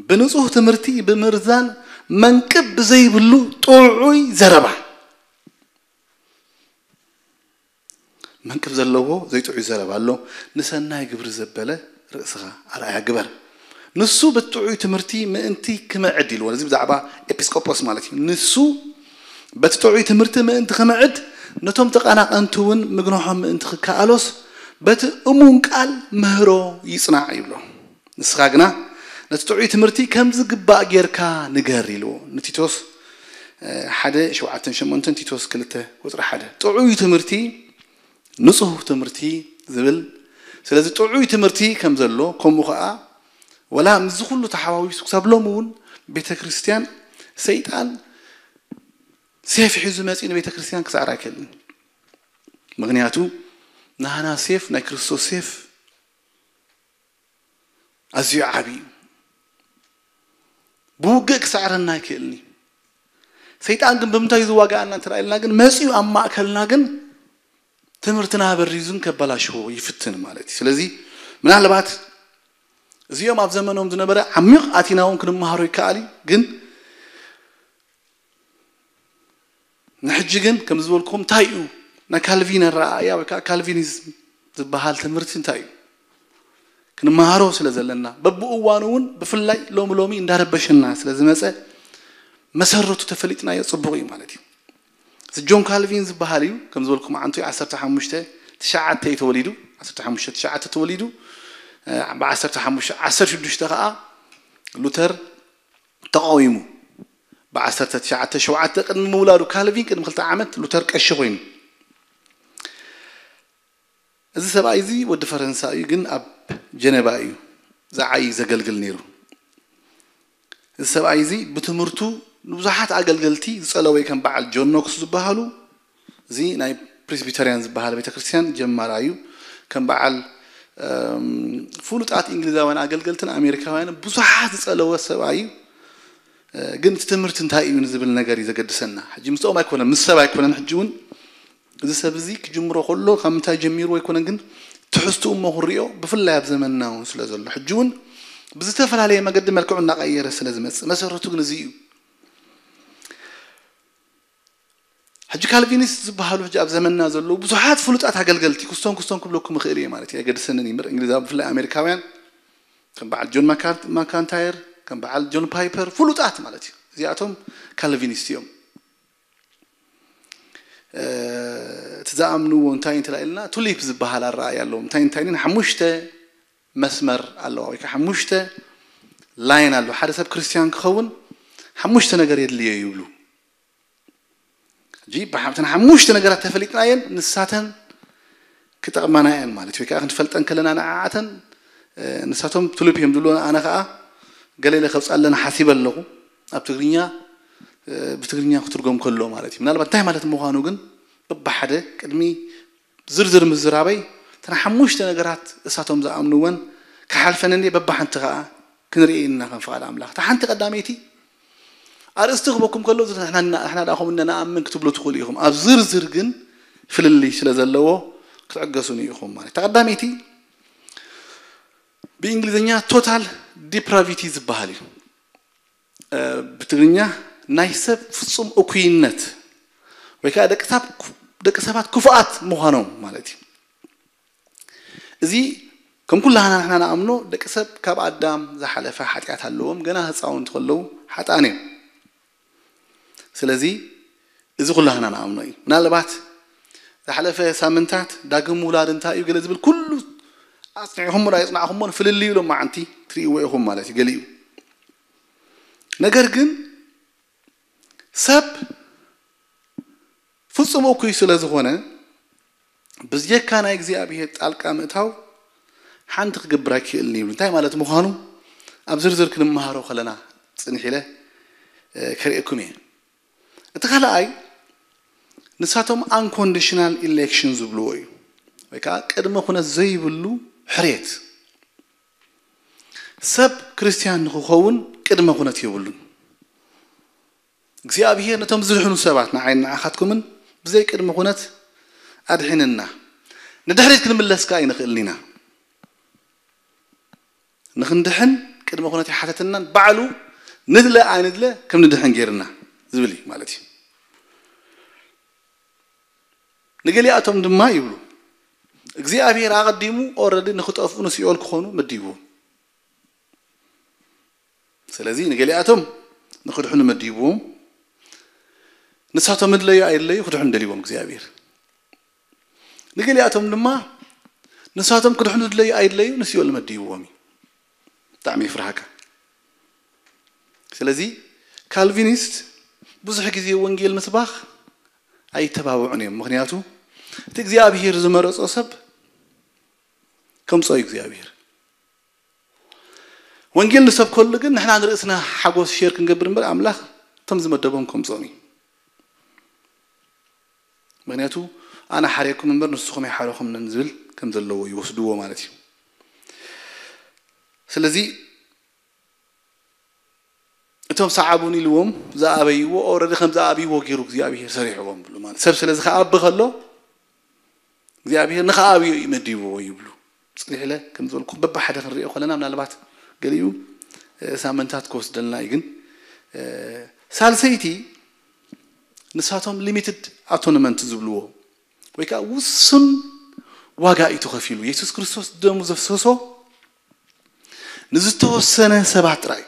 ብንጹህ ትምህርቲ ብምርዛን መንቅብ ብዘይብሉ ጥዑይ ዘረባ መንቅብ ዘለዎ ዘይጥዑይ ዘረባ ኣሎ። ንሰናይ ግብሪ ዘበለ ርእስኻ ኣርኣያ ግበር። ንሱ በቲ ጥዑይ ትምህርቲ ምእንቲ ክምዕድ ኢልዎ። እዚ ብዛዕባ ኤጲስቆጶስ ማለት እዩ። ንሱ በቲ ጥዑይ ትምህርቲ ምእንቲ ክምዕድ ነቶም ተቐናቐንቲ እውን ምግንሖም ምእንቲ ክከኣሎስ በቲ እሙን ቃል ምህሮ ይጽናዕ ይብሎ። ንስኻ ግና ነቲ ጥዑይ ትምህርቲ ከም ዝግባእ ጌርካ ንገር ኢልዎ። ንቲቶስ ሓደ ሸውዓተን ሸሞንተን ቲቶስ ክልተ ቁፅሪ ሓደ ጥዑይ ትምህርቲ ንፁህ ትምህርቲ ዝብል ስለዚ ጥዑይ ትምህርቲ ከም ዘሎ ከምኡ ከዓ ወላ ምስዚ ኩሉ ተሓዋዊሱ ክሳብ ሎሚ እውን ቤተ ክርስቲያን ሰይጣን ሴፍ ሒዙ መፂኡ ንቤተ ክርስቲያን ክሰዕር ኣይክእልን ምክንያቱ ናህና ሴፍ ናይ ክርስቶስ ሴፍ ኣዝዩ ዓብዩ ብውግእ ክሰዕረና ኣይክእልን እዩ ሰይጣን ግን ብምንታይ ዝዋጋኣና እንተ ኢልና ግን መፅዩ ኣብ ማእከልና ግን ትምህርትና በሪዙን ከበላሽዎ ይፍትን ማለት እዩ ስለዚ ምናልባት እዚኦም ኣብ ዘመኖም ዝነበረ ዓሚቕ ኣቲናዎም ክንመሃሮ ይከኣል እዩ። ግን ንሕጂ ግን ከም ዝበልኩም እንታይ እዩ ናይ ካልቪን ኣረኣእያ ወይ ከዓ ካልቪኒዝም ዝበሃል ትምህርቲ እንታይ እዩ? ክንመሃሮ ስለ ዘለና፣ በብእዋኑ እውን ብፍላይ ሎሚ ሎሚ እንዳረበሸና ስለ ዝመፀ መሰረቱ ተፈሊጥናዮ ፅቡቕ እዩ ማለት እዩ። እዚ ጆን ካልቪን ዝበሃል እዩ። ከም ዝበልኩም ዓንቱ ዓሰርተ ሓሙሽተ ትሽዓተ እዩ ተወሊዱ። ዓሰርተ ሓሙሽተ ትሽዓተ ተወሊዱ። ብ ዓሰርተ ሓሙሽተ ዓሰርተ ሽዱሽተ ከዓ ሉተር ተቃዊሙ። ብ ዓሰርተ ትሽዓተ ሸውዓተ ቅድሚ ምውላዱ ካልቪን ቅድሚ ክልተ ዓመት ሉተር ቀሺ ኮይኑ። እዚ ሰብኣይ እዚ ወዲ ፈረንሳ እዩ፣ ግን ኣብ ጀነባ እዩ ዝዓይ ዘገልግል ነይሩ። እዚ ሰብኣይ እዚ ብትምህርቱ ንብዙሓት ኣገልገልቲ ዝጸለወ እዩ። ከም በዓል ጆን ኖክስ ዝበሃሉ፣ እዚ ናይ ፕሬስቢተርያን ዝበሃል ቤተክርስትያን ጀማራ እዩ። ከም በዓል ፍሉጣት እንግሊዛውያን ኣገልገልትን ኣሜሪካውያንን ብዙሓት ዝጸለወ ሰብኣይ እዩ። ግን እቲ ትምህርቲ እንታይ እዩ ንዝብል ነገር እዩ ዘገድሰና። ሕጂ ምስኦም ኣይኮነን፣ ምስ ሰብ ኣይኮነን። ሕጂ እውን እዚ ሰብ እዚ ክጅምሮ ከሎ ካብ ምንታይ ጀሚሩ ኣይኮነን፣ ግን ትሕዝትኡ እሞ ክንሪኦ ብፍላይ ኣብ ዘመንና እውን ስለ ዘሎ ሕጂ እውን ብዝተፈላለየ መገዲ መልክዑ እናቀየረ ስለ ዝመጽእ መሰረቱ ግን እዚ እዩ። ሕጂ ካልቪኒስት ዝበሃሉ ሕጂ ኣብ ዘመንና ዘለዉ ብዙሓት ፍሉጣት ኣገልገልቲ ክስቶን ክስቶን ክብለኩም ይኽእል እየ ማለት እዩ። ኣይገድሰንን እዩ እምበር እንግሊዛዊ ብፍላይ ኣሜሪካውያን ከም በዓል ጆን ማካንታየር ከም በዓል ጆን ፓይፐር ፍሉጣት ማለት እዩ። እዚኣቶም ካልቪኒስት እዮም። እቲ ዝኣምንዎ እንታይ እንተላ ኢልና ቱሊፕ ዝበሃል ኣረኣእያ ኣለዎም። እንታይ እንታይ ሓሙሽተ መስመር ኣለዋ ወይ ከዓ ሓሙሽተ ላይን ኣሎ። ሓደ ሰብ ክርስትያን ክኸውን ሓሙሽተ ነገር የድልዮ ይብሉ። ሕጂ ብሓምተን ሓሙሽተ ነገራት ተፈሊጥናየን ንሳተን ክጠቕማና እየን ማለት እዩ። ወይ ከዓ ክንፈልጠን ከለና ንዓዓተን ንሳቶም ቱሊፕ እዮም ዝብሉ። ኣነ ከዓ ገለለ ከብፃለን ሓሲበ ኣለኹ። ኣብ ትግርኛ ብትግርኛ ክትርጎም ከሎ ማለት እዩ። ምናልባት እንታይ ማለት ምዃኑ ግን በብሓደ ቅድሚ ዝርዝር ምዝራበይ እተን ሓሙሽተ ነገራት እሳቶም ዝኣምንወን ክሓልፈን እንዴ በብሓንቲ ከዓ ክንርኢ ኢና ከም ፍቓድ ኣምላኽ። እታ ሓንቲ ቀዳመይቲ ኣርእስቲ ክበኩም ከሎ ንሕና ንኣ- ንሕና ደኣ ከምኡ ኢና ንኣምን ክትብሉ ትኽእሉ ኢኹም። ኣብ ዝርዝር ግን ፍልልይ ስለ ዘለዎ ክትዕገሱኒ ኢኹም ማለት። እታ ቀዳመይቲ ብእንግሊዝኛ ቶታል ዲፕራቪቲ ዝበሃል እዩ። ብትግርኛ ናይ ሰብ ፍጹም እኩይነት ወይ ከዓ ደቂ ሰብ ደቂ ሰባት ክፉኣት ምዃኖም ማለት እዩ። እዚ ከም ኩላህና ንሕና ንኣምኖ ደቂ ሰብ ካብ ኣዳም ዝሓለፈ ሓጢኣት ኣለዎም። ገና ህፃውንቲ ከለዉ ሓጥኣን እዮም። ስለዚ እዚ ኩላህና ንኣምኖ እዩ። ምናልባት ዝሓለፈ ሳምንታት ዳግም ምውላድ እንታይ እዩ ገለ ዝብል ኩሉ ኣፅኒዕኹም ዶ ኣይፅናዕኹሞን ፍልልዩ ሎም መዓንቲ ትርእይዎ ኢኹም ማለት እዩ። ገሊኡ ነገር ግን ሰብ ፍጹም እኩይ ስለ ዝኾነ ብዝየካ ናይ እግዚኣብሔር ጣልቃ ምእታው ሓንቲ ክገብር ኣይክእልን ይብሉ። እንታይ ማለት ምዃኑ ኣብ ዝርዝር ክንመሃሮ ከለና ጽንሕ ኢለ ከርእየኩም እየ። እቲ ካልኣይ ንሳቶም unconditional election ዝብልዎ እዩ፣ ወይ ከዓ ቅድመ ኩነት ዘይብሉ ሕርየት። ሰብ ክርስትያን ንክኸውን ቅድመ ኩነት የብሉን። እግዚኣብሔር ነቶም ዝድሕኑ ሰባት ንዓይን ንዓኻትኩምን ብዘይ ቅድመ ኩነት ኣድሒንና ንድሕሪት ክንምለስ ከኣ ኣይንኽእልን ኢና። ንክንድሕን ቅድመ ኩነት ይሓተትናን ባዕሉ ንድለ ኣይንድለ ከም ንድሕን ገይርና ዝብል እዩ ማለት እዩ። ንገሊኣቶም ድማ ይብሉ እግዚኣብሔር ኣቐዲሙ ኦረዲ ንክጠፍኡ ንሲኦል ክኾኑ መዲብዎም። ስለዚ ንገሊኣቶም ንክድሕኑ መዲብዎም። ንሳቶም እድለዩ ኣይድለዩ ክድሕኑ ደልዎም እግዚኣብሔር። ንገሊኣቶም ድማ ንሳቶም ክድሕኑ ድለዩ ኣይድለዩ ንሲኦል መዲብዎም እዩ። ብጣዕሚ ይፍርሃካ። ስለዚ ካልቪኒስት ብዙሕ ግዜ ወንጌል ምስባኽ ኣይተባብዑን እዮም። ምክንያቱ እቲ እግዚኣብሔር ዝመረጾ ሰብ ከምጾ እዩ እግዚኣብሔር። ወንጌል ንሰብከሉ ግን ንሕና ንርእስና ሓጎስ ሼር ክንገብር እምበር ኣምላኽ እቶም ዝመደቦም ከምጾም እዩ። ምክንያቱ ኣነ ሓርየኩም እምበር ንስኹም ኣይሓረኹምንን ዝብል ከም ዘለዎ ይወስድዎ ማለት እዩ። ስለዚ እቶም ሰዓቡን ኢልዎም ዝኣበይዎ ኦረዲ ከም ዝኣብይዎ ገይሩ እግዚኣብሔር ሰሪሕዎም ብሉ ማለት ሰብ ስለዚ ከኣቢ ከሎ እግዚኣብሔር ንኸኣብዮ እዩ መዲብዎ ይብሉ። ጽኒሕ ኢለ ከም ዝበልኩም በብሓደ ክንሪኦ ከለና ምናልባት ገሊኡ ሳምንታት ክወስደልና እዩ። ግን ሳልሰይቲ ንሳቶም limited atonement ዝብልዎ ወይ ከዓ ውሱን ዋጋ እዩ ተኸፊሉ። የሱስ ክርስቶስ ደሙ ዘፍሰሶ ንዝተወሰነ ሰባት ጥራይ፣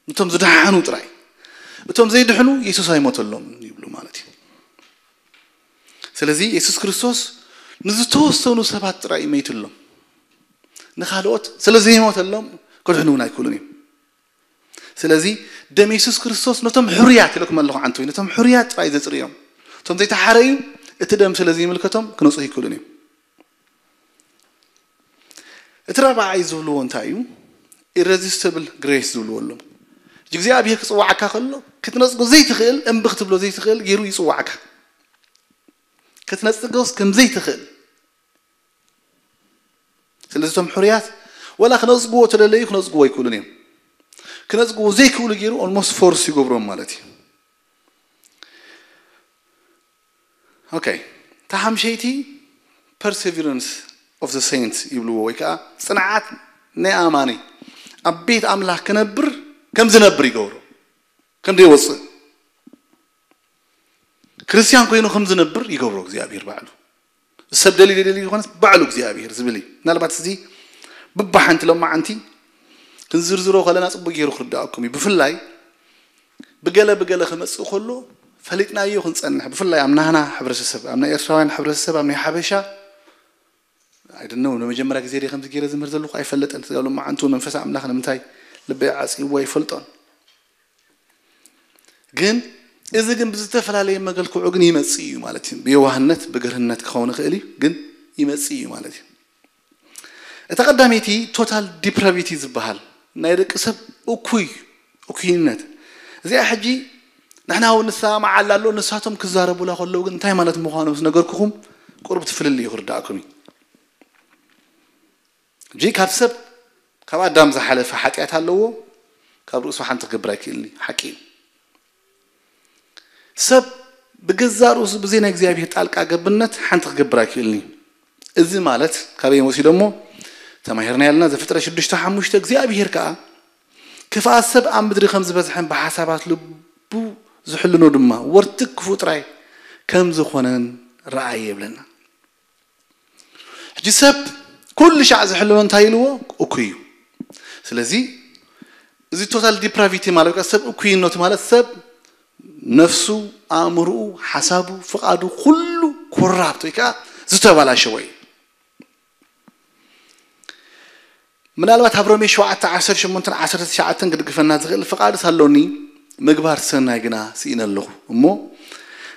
ነቶም ዝደሓኑ ጥራይ፣ እቶም ዘይድሕኑ የሱስ ኣይሞተሎም ይብሉ ማለት እዩ። ስለዚ የሱስ ክርስቶስ ንዝተወሰኑ ሰባት ጥራይ እዩ መይትሎም። ንኻልኦት ስለ ዘይሞተሎም ክድሕኑ እውን ኣይክእሉን እዮም። ስለዚ ደም የሱስ ክርስቶስ ነቶም ሕሩያት ኢለኩም ኣለኹ ዓንተወይ፣ ነቶም ሕሩያት ጥራይ ዘጽርዮም። እቶም ዘይተሓረዩ እቲ ደም ስለ ዘይምልከቶም ክነጽሁ ኣይክእሉን እዮም። እቲ ራብዓይ ዝብልዎ እንታይ እዩ? Irresistible grace ዝብልዎ ኣሎ። እግዚኣብሔር ክጽዋዓካ ከሎ ክትነጽጎ ዘይትኽእል፣ እምቢ ክትብሎ ዘይትኽእል ገይሩ ይጽዋዓካ። ክትነጽጎስ ከም ዘይትኽእል። ስለዚ እቶም ሕሩያት ወላ ክነጽግዎ ተደለዩ ክነጽግዎ ኣይክእሉን እዮም። ክነጽግዎ ዘይክእሉ ገይሩ almost force ይገብሮም ማለት እዩ። ኦኬ፣ እታ ሓምሸይቲ perseverance of the saints ይብልዎ፣ ወይ ከዓ ጽንዓት ናይ ኣማኒ ኣብ ቤት ኣምላኽ ክነብር ከም ዝነብር ይገብሮ፣ ከም ዘይወፅእ ክርስቲያን ኮይኑ ከም ዝነብር ይገብሮ እግዚኣብሔር ባዕሉ። ሰብ ደልዩ ደልዩ ይኾነስ ባዕሉ እግዚኣብሔር ዝብል እዩ። ምናልባት እዚ ብባሓንቲ ሎማዓንቲ ክንዝርዝሮ ከለና ጽቡቅ ገይሩ ክርዳኣኩም እዩ። ብፍላይ ብገለ ብገለ ክመጽእ ከሎ ፈሊጥናዮ ክንጸንሕ፣ ብፍላይ ኣብ ናህና ሕብረተሰብ፣ ኣብ ናይ ኤርትራውያን ሕብረተሰብ፣ ኣብ ናይ ሓበሻ፣ I don't know፣ ንመጀመርያ ግዜ ድየ ከምዚ ገይረ ዝምህር ዘለኹ ኣይፈለጠን። ስጋብ ሎማዓንቱ መንፈስ ኣምላኽ ንምንታይ ልበይ ዓጽይዎ ኣይፈልጦን። ግን እዚ ግን ብዝተፈላለየ መገልክዑ ግን ይመጽእ እዩ ማለት እዩ። ብየዋህነት፣ ብግርህነት ክኸውን ይኽእል እዩ፣ ግን ይመጽእ እዩ ማለት እዩ። እታ ቀዳመይቲ total depravity ዝበሃል ናይ ደቂ ሰብ እኩይ፣ እኩይነት። እዚኣ ሕጂ ንሕና እውን ንሰማማዓላ ኣሎ፣ ንሳቶም ክዛረቡላ ከለዉ ግን እንታይ ማለት ምዃኑ ምስ ነገርኩኹም ቁሩብ እቲ ፍልልዩ ክርዳእኩም እዩ። ሕጂ ካብ ሰብ፣ ካብ ኣዳም ዝሓለፈ ሓጢኣት ኣለዎ፣ ካብ ርእሱ ሓንቲ ክገብር ኣይክእልን እዩ። ሓቂ እዩ። ሰብ ብገዛእ ርእሱ ብዘይ ናይ እግዚኣብሔር ጣልቃ ገብነት ሓንቲ ክገብር ኣይክእልን እዩ። እዚ ማለት ካበይ ወሲዶሞ? ተማሂርና ያለና ዘፍጥረት ሽዱሽተ ሓሙሽተ እግዚኣብሔር ከዓ ክፍኣት ሰብ ኣብ ምድሪ ከም ዝበዝሐን ብሓሳባት ልቡ ዝሕልኖ ድማ ወርትግ ክፉእ ጥራይ ከም ዝኾነን ረኣየ ይብለና። ሕጂ ሰብ ኩሉ ሻዕ ዝሕልኖ እንታይ ኢልዎ? እኩይ እዩ። ስለዚ እዚ total depravity ማለት ከዓ ሰብ እኩይነቱ ማለት ሰብ ነፍሱ፣ ኣእምርኡ፣ ሓሳቡ፣ ፍቓዱ ኩሉ ኮራፕት ወይ ከዓ ዝተበላሸወ እዩ። ምናልባት ኣብ ሮሜ ሸውዓተ ዓሰርተ ሸሞንተን ዓሰርተ ትሽዓተን ክድግፈና ዝኽእል ፍቓድስ ኣሎኒ፣ ምግባር ሰናይ ግና ስኢነ ኣለኹ። እሞ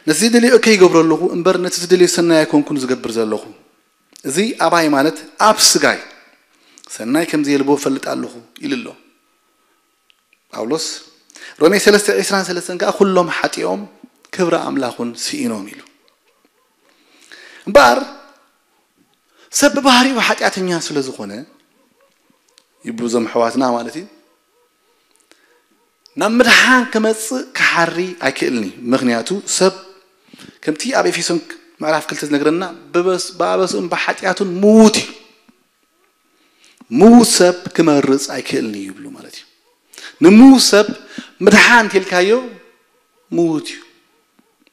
ነቲ ዝደልዮ እከይ ይገብሮ ኣለኹ፣ እምበር ነቲ ዝደልዮ ሰናይ ኣይኮንኩን ዝገብር ዘለኹ። እዚ ኣባይ ማለት ኣብ ስጋይ ሰናይ ከም ዘየልቦ እፈልጥ ኣለኹ ኢሉ ኣሎ ጳውሎስ። ሮሜ ሰለስተ ዕስራን ሰለስተን ከዓ ኩሎም ሓጢኦም ክብሪ ኣምላኹን ስኢኖም ኢሉ። እምበኣር ሰብ ብባህሪኡ ሓጢኣተኛ ስለ ዝኾነ ይብሉ እዞም ኣሕዋትና ማለት እዩ፣ ናብ ምድሓን ክመጽእ ክሓሪ ኣይክእልን እዩ። ምኽንያቱ ሰብ ከምቲ ኣብ ኤፌሶን ምዕራፍ ክልተ ዝነግረና ብበስ-፣ ብኣበስኡን ብሓጢኣቱን ምዉት እዩ። ምዉት ሰብ ክመርጽ ኣይክእልን እዩ ይብሉ ማለት እዩ። ንምዉት ሰብ ምድሓን እንተልካዮ ምዉት እዩ።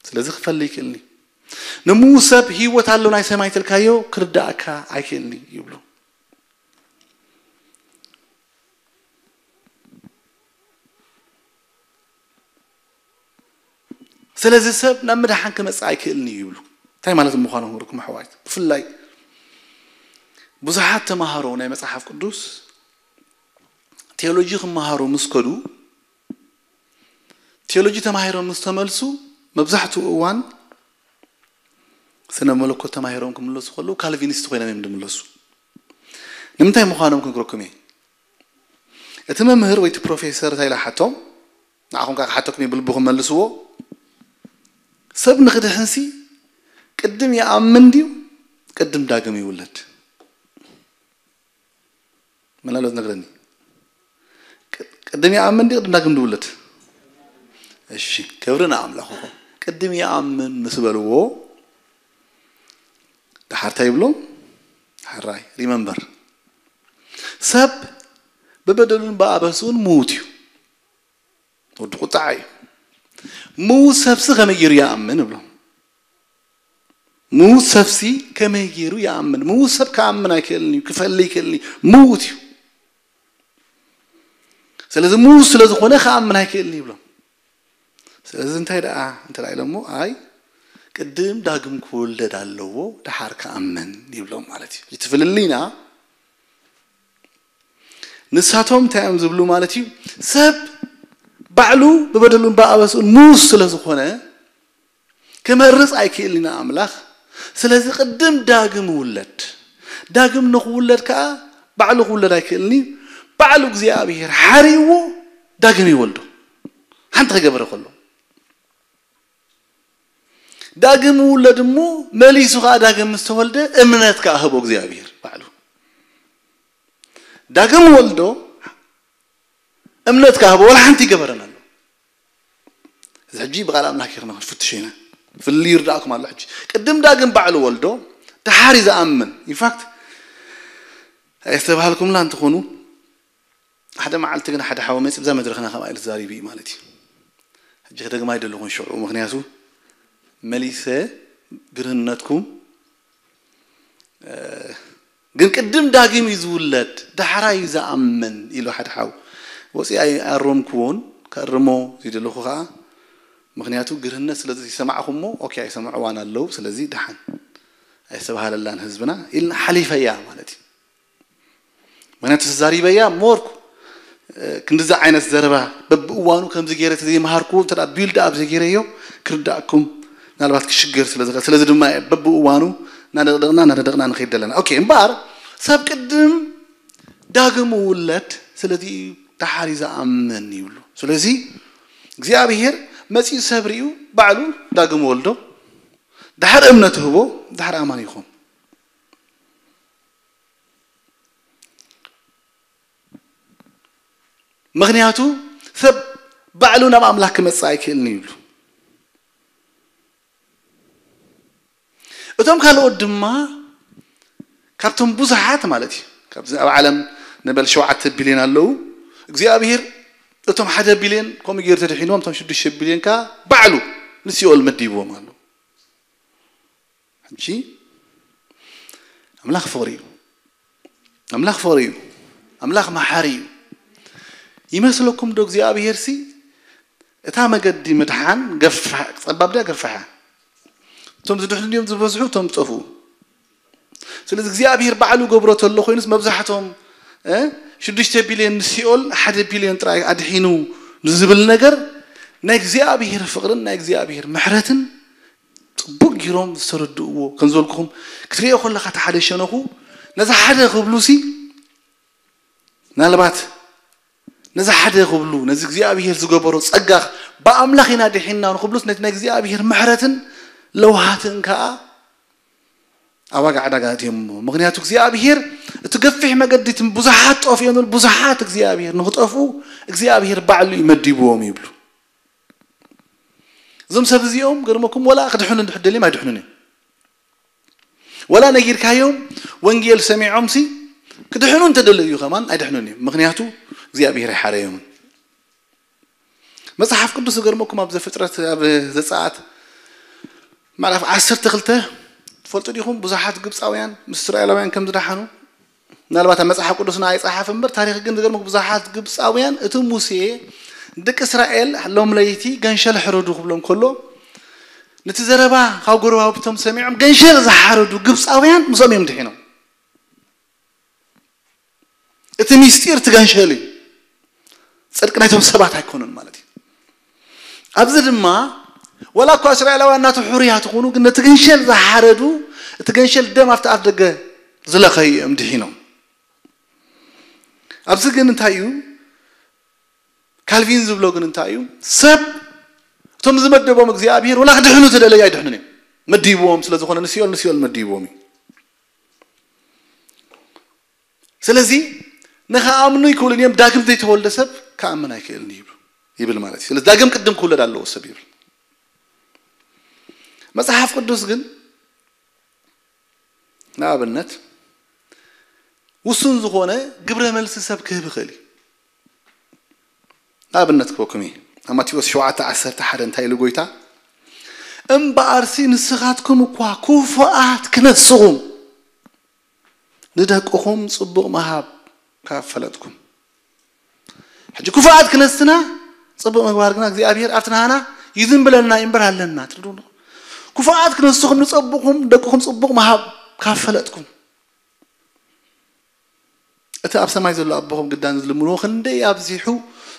ስለዚ ክፈሊ ኣይክእልን እዩ። ንምዉት ሰብ ህይወት ኣሎ ናይ ሰማይ እንተልካዮ ክርዳእካ ኣይክእልን እዩ ይብሉ። ስለዚ ሰብ ናብ ምድሓን ክመጽእ ኣይክእልን እዩ ይብሉ። እንታይ ማለት ምዃኑ ክነግረኩም ኣሕዋት፣ ብፍላይ ብዙሓት ተማሃሮ ናይ መጽሓፍ ቅዱስ ቴዎሎጂ ክመሃሩ ምስ ከዱ፣ ቴዎሎጂ ተማሂሮም ምስ ተመልሱ፣ መብዛሕትኡ እዋን ስነ መለኮት ተማሂሮም ክምለሱ ከለዉ ካልቪኒስት ኮይኖም እዮም ዝምለሱ። ንምንታይ ምዃኖም ክነግረኩም እየ። እቲ መምህር ወይ እቲ ፕሮፌሰር እንታይ ኢላ ሓቶም፣ ንዓኹም ከዓ ክሓተኩም እዩ፣ ብልብኹም መልስዎ። ሰብ ንክድሕንሲ ቅድም ይኣምን ድዩ ቅድም ዳግም ይውለድ? መላሎ ዝነግረኒ። ቅ-፣ ቅድም ይኣምን ድዩ ቅድም ዳግም ዝውለድ? እሺ፣ ክብሪ ንኣምላኽ ይኹን። ቅድም ይኣምን ምስ በልዎ፣ ደሓር እንታይ ይብሎም? ሕራይ፣ ሪመምበር። ሰብ ብበደሉን ብኣበስኡን ምዉት እዩ። ወዲ ቁጣዓ እዩ። ምዉት ሰብሲ ከመይ ገይሩ ይኣምን እብሎም። ምዉት ሰብሲ ከመይ ገይሩ ይኣምን? ምዉት ሰብ ክኣምን ኣይክእልን እዩ፣ ክፈሊ ኣይክእልን እዩ። ምዉት እዩ። ስለዚ ምዉት ስለ ዝኾነ ክኣምን ኣይክእልን እዩ ይብሎም። ስለዚ እንታይ ደኣ እንተ ደኣ ኢሎሞ፣ ኣይ ቅድም ዳግም ክውለድ ኣለዎ፣ ደሓር ክኣምን ይብሎም ማለት እዩ። እቲ ፍልልይና ንሳቶም እንታይ እዮም ዝብሉ ማለት እዩ? ሰብ ባዕሉ ብበደሉን ብኣበስኡን ምዉት ስለ ዝኾነ ክመርጽ ኣይክእልን ኢና ኣምላኽ። ስለዚ ቅድም ዳግም ውለድ። ዳግም ንኽውለድ ከኣ ባዕሉ ክውለድ ኣይክእልን እዩ። ባዕሉ እግዚኣብሔር ሓሪዎ ዳግም ይወልዶ። ሓንቲ ክገብረ ከሎ። ዳግም ውለድ እሞ መሊሱ ከኣ ዳግም ምስ ተወልደ እምነት ከኣ ህቦ እግዚኣብሔር ባዕሉ። ዳግም ወልዶ እምነት ከኣ ህቦ፣ ወላ ሓንቲ ይገበረን ኣሎ። እዚ ሕጂ ብቃል ኣምላኽ ጌርና ክንፍትሾ ኢና። ፍልልይ ይርዳእኩም ኣሎ ሕጂ። ቅድም ዳግም ባዕሉ ወልዶ፣ ደሓር እዩ ዝኣምን። ኢንፋክት፣ ኣየስተብሃልኩምላ እንትኾኑ፣ ሓደ መዓልቲ ግን ሓደ ሓው መፂ ብዛ መድረኽና ከምኣ ኢሉ ተዛሪቡ እዩ ማለት እዩ። ሕጂ ክደግማ ኣይደለኹን ሽዑ፣ ምኽንያቱ መሊሰ ግርህነትኩም፣ እ፣ ግን ቅድም ዳግም እዩ ዝውለድ፣ ዳሕራ እዩ ዝኣምን ኢሉ ሓደ ሓው። ወፂኣ ኣሮምክዎን፣ ከእርሞ ዝደለኹ ከዓ፣ ምኽንያቱ ግርህነት ስለ ዝሰማዕኹሞ፣ ኦኬ፣ ኣይሰምዕዋን ኣለዉ፣ ስለዚ ደሓን፣ ኣይስተብሃለላን ህዝብና፣ ኢልና ሓሊፈያ ማለት እዩ። ምኽንያቱ ተዛሪበያ፣ ሞርኩ፣ እ፣ ክንድዚ ዓይነት ዘረባ በብእዋኑ ከምዚ ገይረ ተዘይመሃርኩ፣ እንተ ደኣ ቢልድ ኣፕ ዘይገይረዮ፣ ክርዳእኩም ምናልባት ክሽገር ስለ ዝኽእል። ስለዚ ድማ እየ በብእዋኑ እናደቕደቕና፣ እናደቕደቕና ንኸይድ ዘለና። ኦኬ፣ እምበኣር ሰብ ቅድም ዳግም ውለድ፣ ስለዚ እዩ ደሓር እዩ ዝኣምን ይብሉ። ስለዚ እግዚኣብሔር መጺኡ ሰብ ርእዩ ባዕሉ ዳግም ወልዶ፣ ደሓር እምነት ህቦ፣ ደሓር ኣማኒ ይኹን። ምኽንያቱ ሰብ ባዕሉ ናብ ኣምላኽ ክመጽእ ኣይክእልን እዩ ይብሉ። እቶም ካልኦት ድማ ካብቶም ብዙሓት ማለት እዩ። ካብዚ ኣብ ዓለም ንበል ሸውዓተ ቢልዮን ኣለዉ። እግዚኣብሔር እቶም ሓደ ቢልዮን ከምኡ ገይሩ ተድሒንዎም፣ እቶም ሽዱሽተ ቢልዮን ከኣ ባዕሉ ንሲኦል መዲብዎም ኣሎ። ሕጂ ኣምላኽ ፍቕሪ እዩ። ኣምላኽ ፍቕሪ እዩ። ኣምላኽ መሓሪ እዩ። ይመስለኩም ዶ እግዚኣብሔር ሲ እታ መገዲ ምድሓን ገፋሕ፣ ጸባብ ድያ ገፋሕ እያ? እቶም ዝድሕኑ ድዮም ዝበዝሑ፣ እቶም ዝጠፍኡ? ስለዚ እግዚኣብሔር ባዕሉ ገብሮ ተሎ ኮይኑስ መብዛሕቶም፣ እ፣ ሽዱሽተ ቢልዮን ንሲኦል ሓደ ቢልዮን ጥራይ ኣድሒኑ ንዝብል ነገር ናይ እግዚኣብሔር ፍቕርን ናይ እግዚኣብሔር ምሕረትን ጽቡቕ ጊሮም ዝተረድእዎ፣ ከም ዝበልኩኹም ክትርእዮ ከለኻ እቲ ሓደ ሸነኹ ነዚ ሓደ ክብሉሲ ምናልባት ነዚ ሓደ ክብሉ፣ ነዚ እግዚኣብሔር ዝገበሮ ጸጋ ብኣምላኽ ኢና ድሒንና ንኽብሉስ ነቲ ናይ እግዚኣብሔር ምሕረትን ለውሃትን ከኣ ኣብ ዋጋ ዕዳጋ ኣእትዮም እሞ። ምኽንያቱ እግዚኣብሔር እቲ ገፊሕ መገዲ እቲ ብዙሓት ጠፍኡ እዮም፣ ብዙሓት እግዚኣብሔር ንኽጠፍኡ እግዚኣብሔር ባዕሉ እዩ መዲብዎም ይብሉ። እዞም ሰብ እዚኦም ገርመኩም ወላ ክድሕኑ እንድሕር ደልዮም ኣይድሕኑን እዮም። ወላ ነጊርካዮም ወንጌል ሰሚዖም ሲ ክድሕኑ እንተደለዩ ከማን ኣይድሕኑን እዮም። ምኽንያቱ እግዚኣብሔር ኣይሓረዮምን። መጽሓፍ ቅዱስ ዝገርመኩም ኣብ ዘፍጥረት ኣብ ዘጸኣት ምዕራፍ ዓሰርተ ክልተ ትፈልጡ ዲኹም? ብዙሓት ግብጻውያን ምስ እስራኤላውያን ከም ዝደሓኑ ምናልባት ኣብ መጽሓፍ ቅዱስና ኣይጸሓፍ እምበር፣ ታሪኽ ግን ዝገርመኩም ብዙሓት ግብጻውያን እቲ ሙሴ ንደቂ እስራኤል ሎም ለይቲ ገንሸል ሕረዱ ክብሎም ከሎ፣ ነቲ ዘረባ ካብ ጎረባብቶም ሰሚዖም ገንሸል ዝሓረዱ ግብጻውያን ምስኦም እዮም ድሒኖም። እቲ ሚስጢር እቲ ገንሸል እዩ። ጽድቂ ናይቶም ሰባት ኣይኮነን ማለት እዩ። ኣብዚ ድማ ወላ እኳ እስራኤላውያን ናቱ ሕሩያት ይኹኑ፣ ግን ነቲ ገንሸል ዝሓረዱ፣ እቲ ገንሸል ደም ኣብቲ ኣፍ ደገ ዝለኸዩ እዮም ድሒኖም። ኣብዚ ግን እንታይ እዩ? ካልቪን ዝብሎ ግን እንታይ እዩ? ሰብ እቶም ዝመደቦም እግዚኣብሔር ወላ ክድሕኑ ተደለዩ ኣይድሕኑን እዮም። መዲብዎም ስለ ዝኾነ ንሲኦል፣ ንሲኦል መዲብዎም እዩ። ስለዚ ንኸኣምኑ ይክእሉን እዮም። ዳግም ዘይተወልደ ሰብ ክኣምን ኣይክእልን እዩ ይብል ማለት እዩ። ስለዚ ዳግም ቅድም ክውለድ ኣለዎ ሰብ ይብል። መጽሓፍ ቅዱስ ግን ንኣብነት ውሱን ዝኾነ ግብረ መልሲ ሰብ ክህብ ይኽእል እዩ። ኣብነት ክበኩም እየ። ኣብ ማቴዎስ ሸውዓተ ዓሰርተ ሓደ እንታይ ኢሉ ጎይታ? እምበኣርሲ ንስኻትኩም እኳ ክፉኣት ክነስኹም ንደቅኹም ጽቡቕ ምሃብ ካብ ፈለጥኩም። ሕጂ ክፉኣት ክነስና ጽቡቕ ምግባር ግና እግዚኣብሔር ኣብቲ ናህና ይዝንብለና እዩ እምበር ኣለና። ትርድኡ? ክፉኣት ክነስኹም ንጸቡቕኹም ደቅኹም ጽቡቕ ምሃብ ካብ ፈለጥኩም። እቲ ኣብ ሰማይ ዘሎ ኣቦኹም ግዳን ዝልምንዎ ክንደይ ኣብዚሑ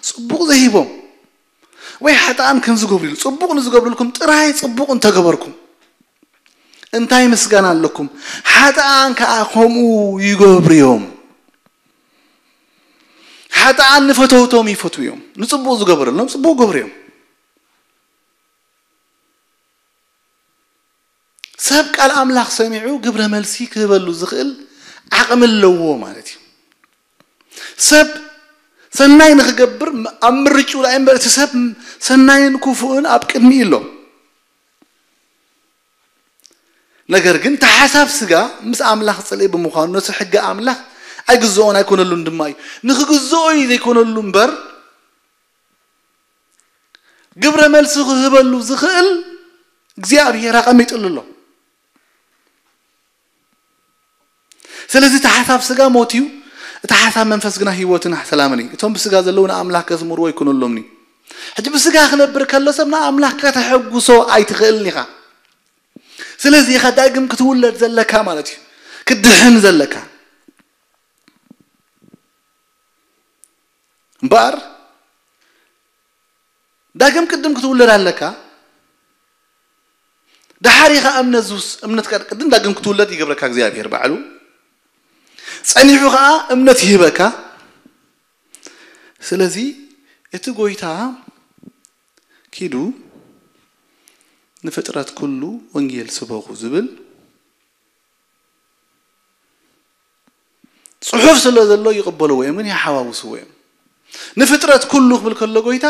ጽቡቕ ዘይቦም። ወይ ሓጥኣን ከም ዝገብሩ ኢሉ ጽቡቕ ንዝገብሩልኩም ጥራይ ጽቡቕ እንተገበርኩም እንታይ ምስጋና ኣለኩም? ሓጥኣን ከኣ ከምኡ ይገብሩ እዮም። ሓጥኣን ንፈተውቶም ይፈትዉ እዮም። ንጽቡቕ ዝገበረሎም ጽቡቕ ይገብሩ እዮም። ሰብ ቃል ኣምላኽ ሰሚዑ ግብረ መልሲ ክህበሉ ዝኽእል ዓቕሚ ኣለዎ ማለት እዩ። ሰብ ሰናይ ንኽገብር ኣብ ምርጭኡ ላይ እምበር እቲ ሰብ ሰናይን ክፉእን ኣብ ቅድሚኡ ኣሎ። ነገር ግን እቲ ሓሳብ ስጋ ምስ ኣምላኽ ጽልኢ ብምዃኑ ነቲ ሕጊ ኣምላኽ ኣይግዝኦን ኣይኮነሉን ድማ እዩ። ንኽግዝኦ እዩ ዘይኮነሉ እምበር ግብረ መልሲ ክህበሉ ዝኽእል እግዚኣብሔር ኣቐሚጥሉ ኣሎ። ስለዚ እቲ ሓሳብ ስጋ ሞት እዩ፣ እቲ ሓሳብ መንፈስ ግና ህይወትን ሰላምን እዩ። እቶም ብስጋ ዘለዉ ንኣምላኽ ከስምርዎ ኣይኮነሎምን እዩ። ሕጂ ብስጋ ክነብር ከሎ ሰብ ንኣምላኽ ከተሐጉሶ ኣይትኽእልን ኢኻ። ስለዚ ኢኻ ዳግም ክትውለድ ዘለካ ማለት እዩ፣ ክትድሕን ዘለካ። እምበኣር ዳግም ቅድም ክትውለድ ኣለካ። ደሓር ኢኻ እምነት ዝውስ እምነት ቅድም ዳግም ክትውለድ ይገብረካ እግዚኣብሔር ባዕሉ። ጸኒሑ ኸዓ እምነት ይህበካ። ስለዚ እቲ ጎይታ ኪዱ ንፍጥረት ኩሉ ወንጌል ስበኹ ዝብል ጽሑፍ ስለ ዘሎ ይቕበልዎ እዮም፣ ግን ይሓዋውስዎ እዮም። ንፍጥረት ኩሉ ክብል ከሎ ጎይታ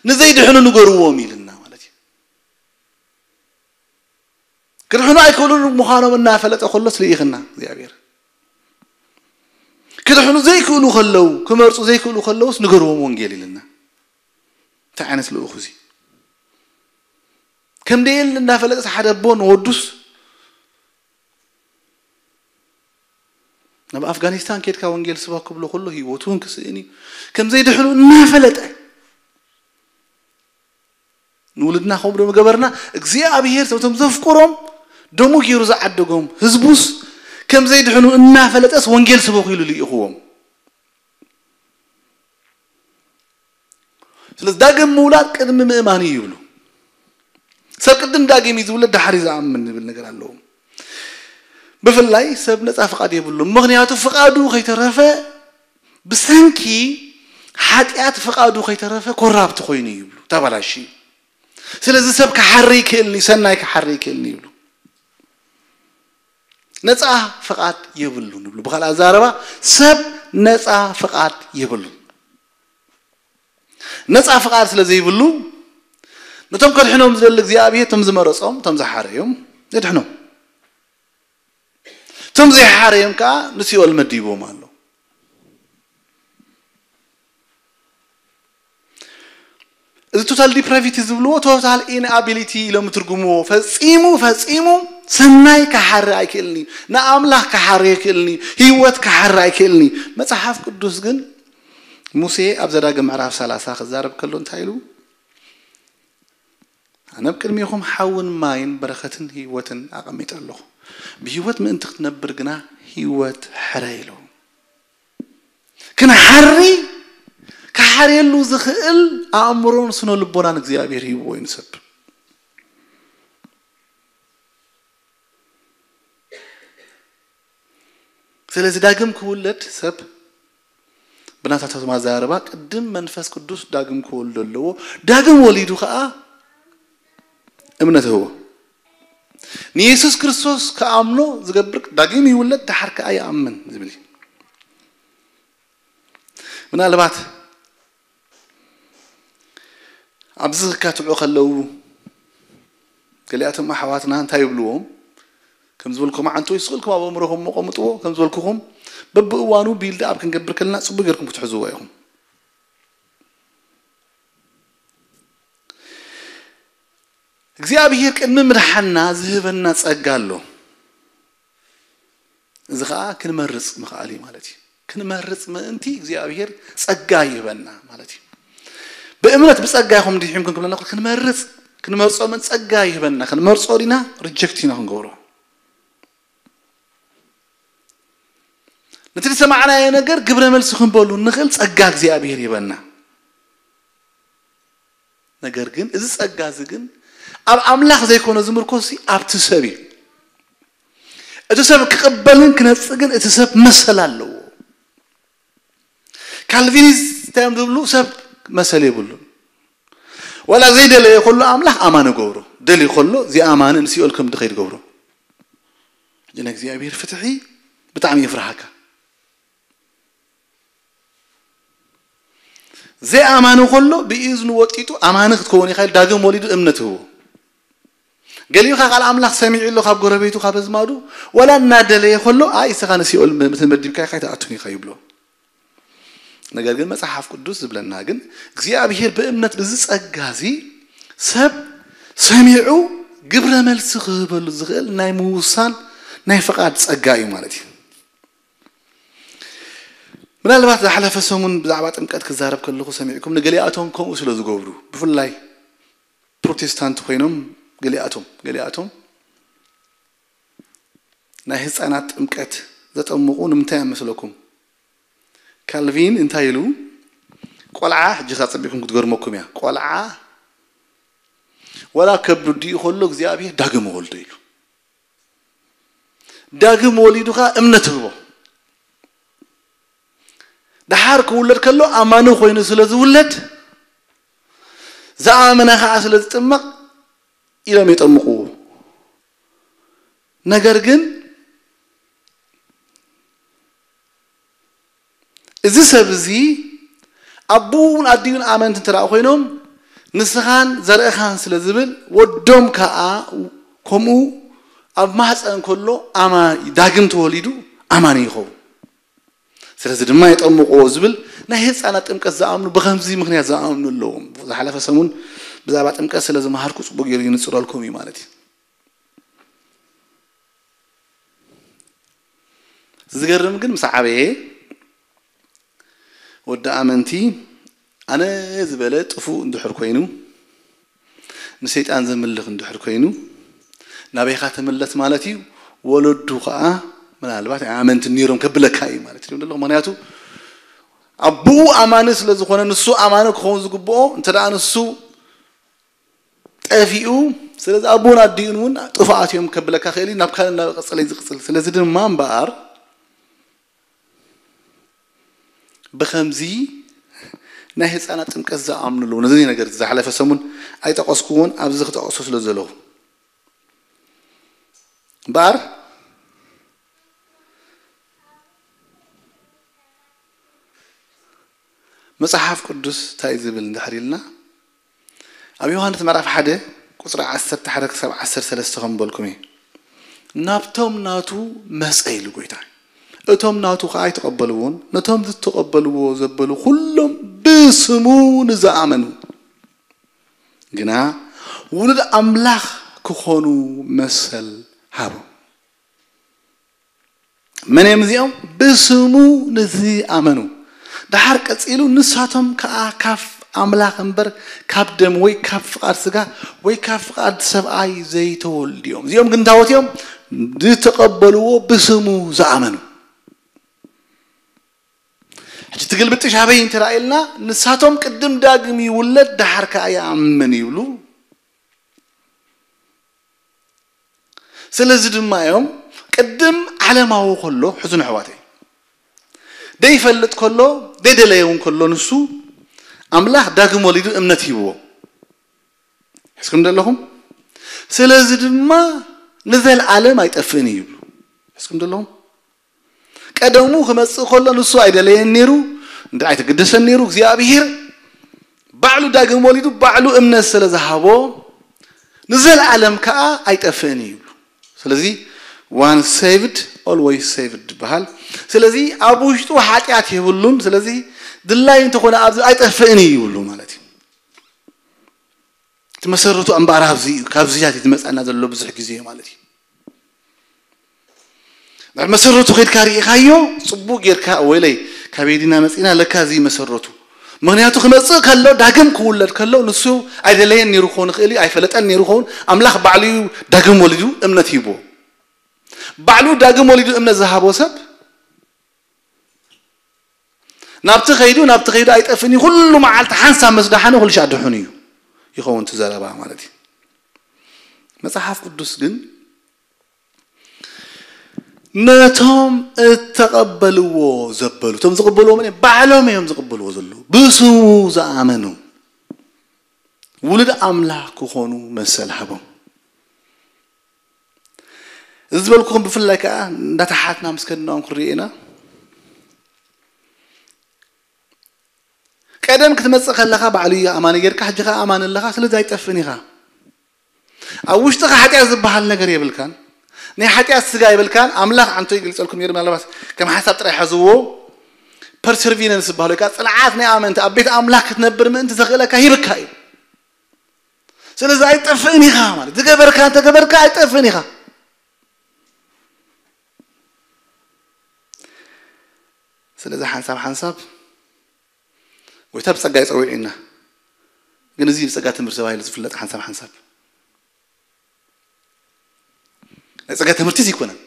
ንዘይድሕኑ ንገርዎም ኢልና ማለት እዩ። ክድሕኑ ኣይክእሉን ምዃኖም እናፈለጠ ከሎስ ልኢኽና እግዚኣብሔር። ክድሕኑ ዘይክእሉ ከለዉ፣ ክመርጹ ዘይክእሉ ከለዉስ ንገርዎም ወንጌል ኢልና። እንታይ ዓይነት ልኡኽ እዚ? ከም ደየል እናፈለጠ ሓደ ኣቦ ንወዱስ ናብ ኣፍጋኒስታን ኬድካ ወንጌል ስበኽ ክብሎ ከሎ ህይወቱ እውን ክስእን እዩ። ከም ዘይድሕኑ እናፈለጠ ንውልድና ከምኡ ዶ ገበርና? እግዚኣብሔር እቶም ዘፍቅሮም ደሙ ገይሩ ዝዓደጎም ህዝቡስ ከም ዘይድሕኑ እናፈለጠስ ወንጌል ስበኹ ኢሉ ልኢኽዎም። ስለዚ ዳግም ምውላድ ቅድሚ ምእማን እዩ ይብሉ። ሰብ ቅድም ዳግም እዩ ዝውለድ፣ ደሓር እዩ ዝኣምን ዝብል ነገር ኣለዎም። ብፍላይ ሰብ ነፃ ፍቓድ የብሉን። ምኽንያቱ ፍቓዱ ከይተረፈ ብሰንኪ ሓጢኣት ፍቓዱ ከይተረፈ ኮራፕት ኮይኑ እዩ ይብሉ፣ ተባላሽ እዩ። ስለዚ ሰብ ክሓሪ ይክእልኒ፣ ሰናይ ክሓሪ ይክእልኒ ይብሉ። ነፃ ፍቓድ የብሉን ይብሉ። ብኻልእ ኣዛረባ ሰብ ነፃ ፍቓድ የብሉን። ነፃ ፍቓድ ስለ ዘይብሉ ነቶም ከድሕኖም ዝደሊ እግዚኣብሔር እቶም ዝመረጾም እቶም ዝሓረዮም የድሕኖም። እቶም ዘይሓረዮም ከዓ ንሲኦል መዲቦም ኣሎ። እዚ ቶታል ዲፕራቪቲ ዝብልዎ ቶታል ኢንኣቢሊቲ ኢሎም ትርጉምዎ። ፈጺሙ ፈጺሙ ሰናይ ክሓሪ ኣይክእልን እዩ። ንኣምላኽ ክሓሪ ኣይክእልን እዩ። ህይወት ክሓሪ ኣይክእልን እዩ። መጽሓፍ ቅዱስ ግን ሙሴ ኣብ ዘዳግም ምዕራፍ ሰላሳ ክዛረብ ከሎ እንታይ ኢሉ? ኣነ ኣብ ቅድሚኹም ሓውን ማይን በረኸትን ህይወትን ኣቐሚጠ ኣለኹ። ብህይወት ምእንቲ ክትነብር ግና ህይወት ሕረ ኢሉ። ክንሓሪ ክሓርየሉ ዝኽእል ኣእምሮን ስነ ልቦናን እግዚኣብሔር ሂብዎ እዩ ንሰብ። ስለዚ ዳግም ክውለድ ሰብ ብናታቶም ኣዘራርባ ቅድም መንፈስ ቅዱስ ዳግም ክወልዶ ኣለዎ። ዳግም ወሊዱ ከዓ እምነት ህቦ። ንየሱስ ክርስቶስ ክኣምኖ ዝገብር ዳግም ይውለድ፣ ደሓር ከዓ ይኣምን ዝብል እዩ። ምናልባት ኣብዚ ክካትዑ ከለዉ ገሊኣቶም ኣሕዋትና እንታይ ይብልዎም? ከም ዝበልኩም ዓንቶ ይስቕልኩም ኣብ ኣእምሮኹም መቐምጥዎ። ከም ዝበልኩኹም በብእዋኑ ቢልድ ኣፕ ክንገብር ከለና ጽቡቅ ጌርኩም ክትሕዝዎ ኢኹም። እግዚኣብሔር ቅድሚ ምድሓና ዝህበና ጸጋ ኣሎ። እዚ ኸኣ ክንመርጽ ምኽኣል እዩ ማለት እዩ። ክንመርጽ ምእንቲ እግዚኣብሔር ጸጋ ይህበና ማለት እዩ። ብእምነት ብጸጋ ኢኹም ድሒምኩም ክብለና ከሎ ክንመርጽ፣ ክንመርጾ ምእንቲ ጸጋ ይህበና። ክንመርጾ ዲና ሪጀክት ኢና ክንገብሮ። ነቲ ዝሰማዕናዮ ነገር ግብረ መልሲ ክንበሉ ንኽእል ጸጋ እግዚኣብሔር ይህበና። ነገር ግን እዚ ጸጋ እዚ ግን ኣብ ኣምላኽ ዘይኮነ ዝምርኮሲ ኣብቲ ሰብ እዩ። እቲ ሰብ ክቕበልን ክነጽግን እቲ ሰብ መሰል ኣለዎ። ካልቪኒስት እንታይ እዮም ዝብሉ? ሰብ መሰል የብሉን። ዋላ ዘይደለየ ከሎ ኣምላኽ ኣማኒ ገብሮ፣ ደልዩ ከሎ እዚ ኣማኒ ንሲኦል ከም ድኸይድ ገብሮ። ሕጂ ናይ እግዚኣብሔር ፍትሒ ብጣዕሚ የፍርሃካ። ዘይኣማኒ ከሎ ብኢዝኑ ወጢጡ ኣማኒ ክትከውን ኢኻ ኢሉ ዳግም ወሊዱ እምነት ህቦ። ገሊኡ ኸዓ ቃል ኣምላኽ ሰሚዑ ኣሎ ካብ ጎረቤቱ ካብ ኣዝማዱ፣ ወላ እናደለየ ከሎ ኣይ እስኻ ንሲኦል መ-፣ መዲብካ ኢኻ ኣይትኣቱን ኢኻ ይብሎ። ነገር ግን መጽሓፍ ቅዱስ ዝብለና ግን እግዚኣብሔር ብእምነት ብዚ ጸጋ እዚ ሰብ ሰሚዑ ግብረ መልሲ ክህበሉ ዝኽእል ናይ ምውሳን ናይ ፍቓድ ጸጋ እዩ ማለት እዩ። ምናልባት ዝሓለፈ ሰሙን ብዛዕባ ጥምቀት ክዛረብ ከለኹ ሰሚዕኩም ንገሊኣቶም ከምኡ ስለ ዝገብሩ ብፍላይ ፕሮቴስታንት ኮይኖም ገሊኣቶም ገሊኣቶም ናይ ህፃናት ጥምቀት ዘጠምቁ ንምንታይ ይመስለኩም? ካልቪን እንታይ ኢሉ? ቆልዓ ሕጂ ኸዓ ፀቢቕኩም ክትገርመኩም እያ። ቆልዓ ወላ ከብዱ ከሎ እግዚኣብሔር ዳግም ወልዶ ኢሉ። ዳግም ወሊዱ ኸዓ እምነት ህቦ። ደሓር ክውለድ ከሎ ኣማኒ ኮይኑ ስለ ዝውለድ ዝኣመነ ኸዓ ስለ ዝጥመቕ ኢሎም የጠምቕዎ። ነገር ግን እዚ ሰብ እዚ ኣቦኡን ኣዲኡን ኣመንቲ እንተ ደኣ ኮይኖም ንስኻን ዘርእኻን ስለ ዝብል ወዶም ከኣ ከምኡ ኣብ ማህፀን ከሎ ኣማ-፣ ዳግም ተወሊዱ ኣማኒ ይኸውን። ስለዚ ድማ የጠምቕዎ ዝብል ናይ ህፃናት ጥምቀት ዝኣምኑ ብኸምዚ ምኽንያት ዝኣምኑ ኣለዎም። ዝሓለፈ ሰሙን ብዛዕባ ጥምቀት ስለ ዝመሃርኩ ፅቡቅ ገይሩ ይንፅረልኩም እዩ ማለት እዩ። ዝገርም ግን ምስ ዓበየ ወዲ ኣመንቲ ኣነ ዝበለ ጥፉእ እንድሕር ኮይኑ ንሰይጣን ዘምልኽ እንድሕር ኮይኑ ናበይኻ ተመለስ ማለት እዩ። ወለዱ ኸዓ ምናልባት ኣመንቲ ነይሮም ከብለካ እዩ ማለት እዩ። ምክንያቱ ኣቦኡ ኣማኒ ስለ ዝኾነ ንሱ ኣማኒ ክኸውን ዝግብኦ እንተ ደኣ ንሱ ጠፊኡ፣ ስለዚ ኣቦን ኣዲኡን እውን ጥፉኣት እዮም ከብለካ ክእል እዩ፣ ናብ ካልእ እናበቐጸለ እዩ ዝቕጽል። ስለዚ ድማ እምበኣር ብኸምዚ ናይ ህፃናት ጥምቀት ዝኣምኑ ኣለዉ። ነዚ ነገር ዝሓለፈ ሰሙን ኣይጠቐስኩዎን፣ ኣብዚ ክጠቕሶ ስለ ዘለኹ እምበኣር መጽሓፍ ቅዱስ እንታይ ዝብል እንድሕር ኢልና ኣብ ዮሃንስ ምዕራፍ ሓደ ቁጽሪ ዓሰርተ ሓደ ክሳብ ዓሰርተ ሰለስተ ከም በልኩም እዩ። ናብቶም ናቱ መጸ ኢሉ ጎይታ። እቶም ናቱ ከኣ ኣይተቐበልዎን። ነቶም ዝተቐበልዎ ዘበሉ ኩሎም ብስሙ ንዝኣመኑ ግና ውሉድ ኣምላኽ ክኾኑ መሰል ሃቦም። መን እዮም እዚኦም? ብስሙ ንዝኣመኑ። ደሓር ቀጺሉ ንሳቶም ከኣ ካብ ኣምላኽ እምበር ካብ ደም ወይ ካብ ፍቓድ ስጋ ወይ ካብ ፍቓድ ሰብኣይ ዘይተወልዱ እዮም። እዚኦም ግን እንታይ እዮም? ዝተቐበልዎ ብስሙ ዝኣመኑ። ሕጂ ትግልብጥሽ ኣበይ እንተ ኢልና ንሳቶም ቅድም ዳግም ይውለድ ደሓር ከኣ ይኣምን ይብሉ። ስለዚ ድማ እዮም ቅድም ዓለማዊ ከሎ ሕዙን ኣሕዋተይ ደይፈልጥ ከሎ ደይደለየ እውን ከሎ ንሱ ኣምላኽ ዳግም ወሊዱ እምነት ሂብዎ። ሕዝኩም ደለኹም? ስለዚ ድማ ንዘለዓለም ኣይጠፍእን እዩ ይብሉ። ሕዝኩም ደለኹም? ቀደሙ ክመጽእ ከሎ ንሱ ኣይደለየን ነይሩ፣ እንደ ኣይተገደሰን ነይሩ። እግዚኣብሔር ባዕሉ ዳግም ወሊዱ ባዕሉ እምነት ስለ ዝሃቦ ንዘለዓለም ከኣ ኣይጠፍእን እዩ ይብሉ። ስለዚ once saved always saved ይበሃል። ስለዚ ኣብ ውሽጡ ሓጢኣት የብሉን። ስለዚ ድላይ እንተኾነ ኣብዚ ኣይጠፍእን እዩ ይብሉ ማለት እዩ። እቲ መሰረቱ እምበኣር ኣብዚ እዩ። ካብዚያት እዩ ዝመፅኣና ዘሎ ብዙሕ ግዜ ማለት እዩ። ድሕሪ መሰረቱ ከይድካ ርኢኻዮ፣ ፅቡቅ ጌርካ፣ "ወይለይ፣ ካበይ ዲና መፂና? ለካ እዚ መሰረቱ." ምኽንያቱ ክመፅእ ከሎ፣ ዳግም ክውለድ ከሎ፣ ንሱ ኣይደለየን ነይሩ ክኸውን ይኽእል እዩ፣ ኣይፈለጠን ነይሩ ክኸውን። ኣምላኽ ባዕሉ እዩ ዳግም ወሊዱ እምነት ሂብዎ። ባዕሉ ዳግም ወሊዱ እምነት ዝሃቦ ሰብ ናብቲ ከይዱ፣ ናብቲ ከይዱ ኣይጠፍእን እዩ። ኩሉ መዓልቲ ሓንሳብ ምስ ደሓነ፣ ኩሉ ሻዕ ድሑን እዩ ይኸውን እቲ ዘረባ ማለት እዩ። መጽሓፍ ቅዱስ ግን ነቶም እተቐበልዎ ዘበሉ፣ እቶም ዝቕበልዎ መን እዮም? ባዕሎም እዮም ዝቕበልዎ ዘለዉ። ብስሙ ዝኣመኑ ውሉድ ኣምላኽ ክኾኑ መሰል ሃቦም። እዚ ዝበልኩኹም ብፍላይ ከኣ እንዳተሓትና ምስ ከድናኦም ክንሪኦ ኢና። ቀደም ክትመጽእ ከለኻ ባዕሉ እዩ ኣማኒ ጌርካ፣ ሕጂ ኸኣ ኣማኒ ኣለኻ፣ ስለዚ ኣይጠፍእን ኢኻ። ኣብ ውሽጥኻ ሓጢኣት ዝበሃል ነገር የብልካን። ናይ ሓጢኣት ስጋ የብልካን። ኣምላኽ ኣንቶ ይገልጸልኩም ነይሩ፣ ምናልባት ከም ሓሳብ ጥራይ ሓዝዎ። ፐርሰርቪነንስ ዝበሃል ወይ ከኣ ጽንዓት ናይ ኣመንቲ ኣብ ቤት ኣምላኽ ክትነብር ምእንቲ ዘኽእለካ ሂብካ እዩ። ስለዚ ኣይጠፍእን ኢኻ ማለት፣ ዝገበርካ እንተገበርካ ኣይጠፍእን ኢኻ። ስለዚ ሓንሳብ ሓንሳብ ጎይታ ብጸጋ ይጸውዕ ኢና። ግን እዚ ብጸጋ ትምህርቲ ተባሂሉ ዝፍለጥ ሓንሳብ ሓንሳብ ናይ ጸጋ ትምህርቲ እዚ ኣይኮነን።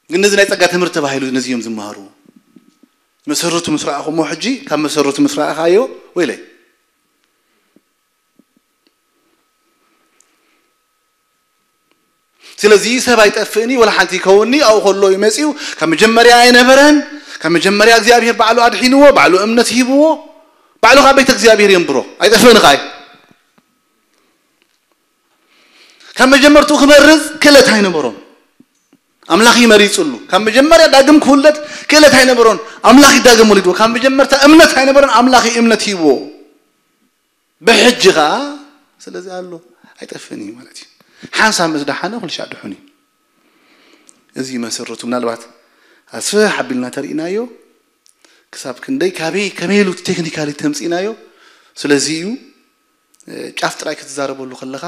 ግን ነዚ ናይ ጸጋ ትምህርቲ ተባሂሉ ነዚ እዮም ዝመሃሩ። መሰረቱ ምስ ረኣኹሞ ሕጂ ካብ መሰረቱ ምስ ረኣኻዮ ወይለይ። ስለዚ ሰብ ኣይጠፍእን እዩ፣ ወላ ሓንቲ ይከውንኒ፣ ኣብኡ ከሎ እዩ መጺኡ። ካብ መጀመርያ ኣይነበረን። ካብ መጀመርያ እግዚኣብሔር ባዕሉ ኣድሒንዎ፣ ባዕሉ እምነት ሂብዎ፣ ባዕሉ ካብ ቤተ እግዚኣብሔር የንብሮ። ኣይጠፍእን ኸኣ እዩ። ካብ መጀመርትኡ ክመርጽ ክእለት ኣይነበሮን። ኣምላኽ እዩ መሪጽሉ። ካብ መጀመርያ ዳግም ክውለድ ክእለት ኣይነበሮን። ኣምላኽ እዩ ዳግም ወሊድዎ። ካብ መጀመርታ እምነት ኣይነበሮን። ኣምላኽ እዩ እምነት ሂብዎ። ብሕጂ ኸኣ ስለዚ ኣሎ። ኣይጠፍእን እዩ ማለት እዩ። ሓንሳብ ምስ ደሓነ ኩሉ ሻዕ ድሑን እዩ። እዚ መሰረቱ ምናልባት ኣስፍሕ ኣቢልና ተርኢናዮ። ክሳብ ክንደይ ካበይ ከመይ ኢሉ ቴክኒካሊ ተምጺእናዮ። ስለዚ እዩ እ፣ ጫፍ ጥራይ ክትዛረበሉ ከለኻ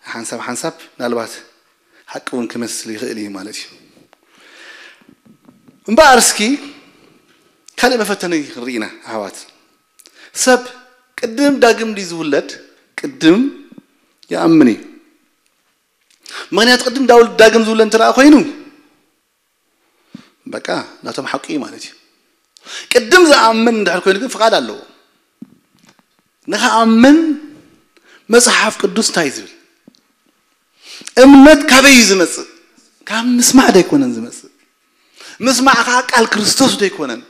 ሓንሳብ ሓንሳብ ምናልባት ሓቂ እውን ክመስል ይኽእል እዩ ማለት እዩ። እምበኣር እስኪ ካልእ መፈተኒ ክንርኢ ኢና ኣሕዋት። ሰብ ቅድም ዳግም ድዩ ዝውለድ? ቅድም ይኣምን እዩ። ምኽንያቱ ቅድም ዳው-፣ ዳግም ዝውለድ እንተ ደኣ ኮይኑ በቃ ናቶም ሓቂ እዩ ማለት እዩ። ቅድም ዝኣምን እንድሕር ኮይኑ ግን ፍቓድ ኣለዎ። ንኽኣምን መጽሓፍ ቅዱስ እንታይ እዩ ዝብል? እምነት ካበይ እዩ ዝመጽእ? ካብ ምስማዕ ዶ ኣይኮነን ዝመጽእ? ምስማዕ ከኣ ቃል ክርስቶስ ዶ ኣይኮነን?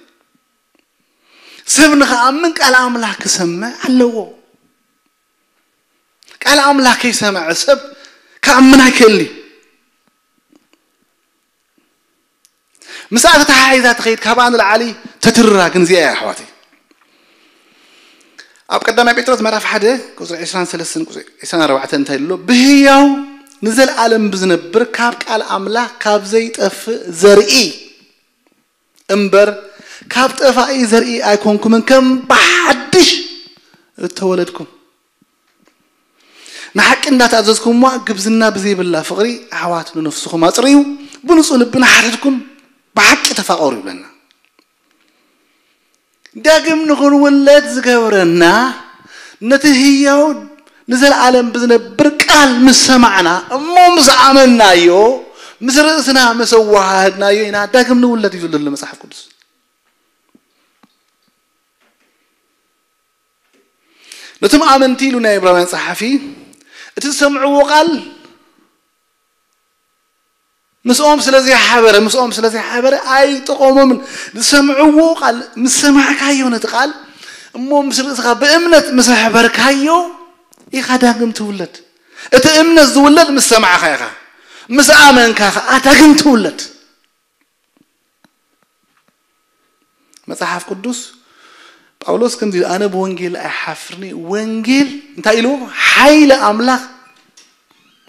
ሰብ ንኽኣምን ቃል ኣምላኽ ክሰምዕ ኣለዎ። ቃል ኣምላኽ ከይሰምዐ ሰብ ክኣምን ኣይክእልን እዩ። ምስኣ ተተሓሒዛ ትኸይድ፣ ካብኣ ንላዕሊ ተትርራ ግን እዚኣ እያ ኣሕዋተይ። ኣብ ቀዳማይ ጴጥሮስ ምዕራፍ ሓደ ቁጽሪ ዕስራን ሰለስተን ቁጽሪ ዕስራን ኣርባዕተን እንታይ ኣሎ? ብህያው ንዘለኣለም ብዝነብር ካብ ቃል ኣምላኽ ካብ ዘይጠፍእ ዘርኢ እምበር ካብ ጠፋኢ ዘርኢ ኣይኮንኩምን፣ ከም ብሓድሽ እተወለድኩም። ንሓቂ እንዳተኣዘዝኩምዋ ግብዝና ብዘይብላ ፍቕሪ ኣሕዋት ንነፍስኹም ኣጽርዩ፣ ብንጹህ ልቢ ንሓድሕድኩም ብሓቂ ተፋቐሩ ይብለና። ዳግም ንኽንውለድ ዝገብረና ነቲ ህያው ንዘለኣለም ብዝነብር ቃል ምስ ሰማዕና እሞ ምስ ኣመንናዮ ምስ ርእስና ምስ ኣዋሃድናዮ ኢና ዳግም ንውለድ እዩ ዝብል ዘሎ መጽሓፍ ቅዱስ። ነቶም ኣመንቲ ኢሉ ናይ ዕብራውያን ጸሓፊ እቲ ዝሰምዕዎ ቃል ምስኦም ስለ ዘይሓበረ ምስኦም ስለ ዘይሓበረ ኣይጠቐሞምን። ዝሰምዕዎ ቃል ምስ ሰማዕካዮ ነቲ ቃል እሞ ምስ ርእስኻ ብእምነት ምስ ኣሕበርካዮ ኢኻ ዳግም ትውለድ። እቲ እምነት ዝውለድ ምስ ሰማዕካ ኢኻ፣ ምስ ኣመንካ ኸዓ ዳግም ትውለድ። መጽሓፍ ቅዱስ ጳውሎስ ከምዚ ኢሉ፣ "ኣነ ብወንጌል ኣይሓፍርኒ፣ ወንጌል እንታይ ኢሉ? ሓይሊ ኣምላኽ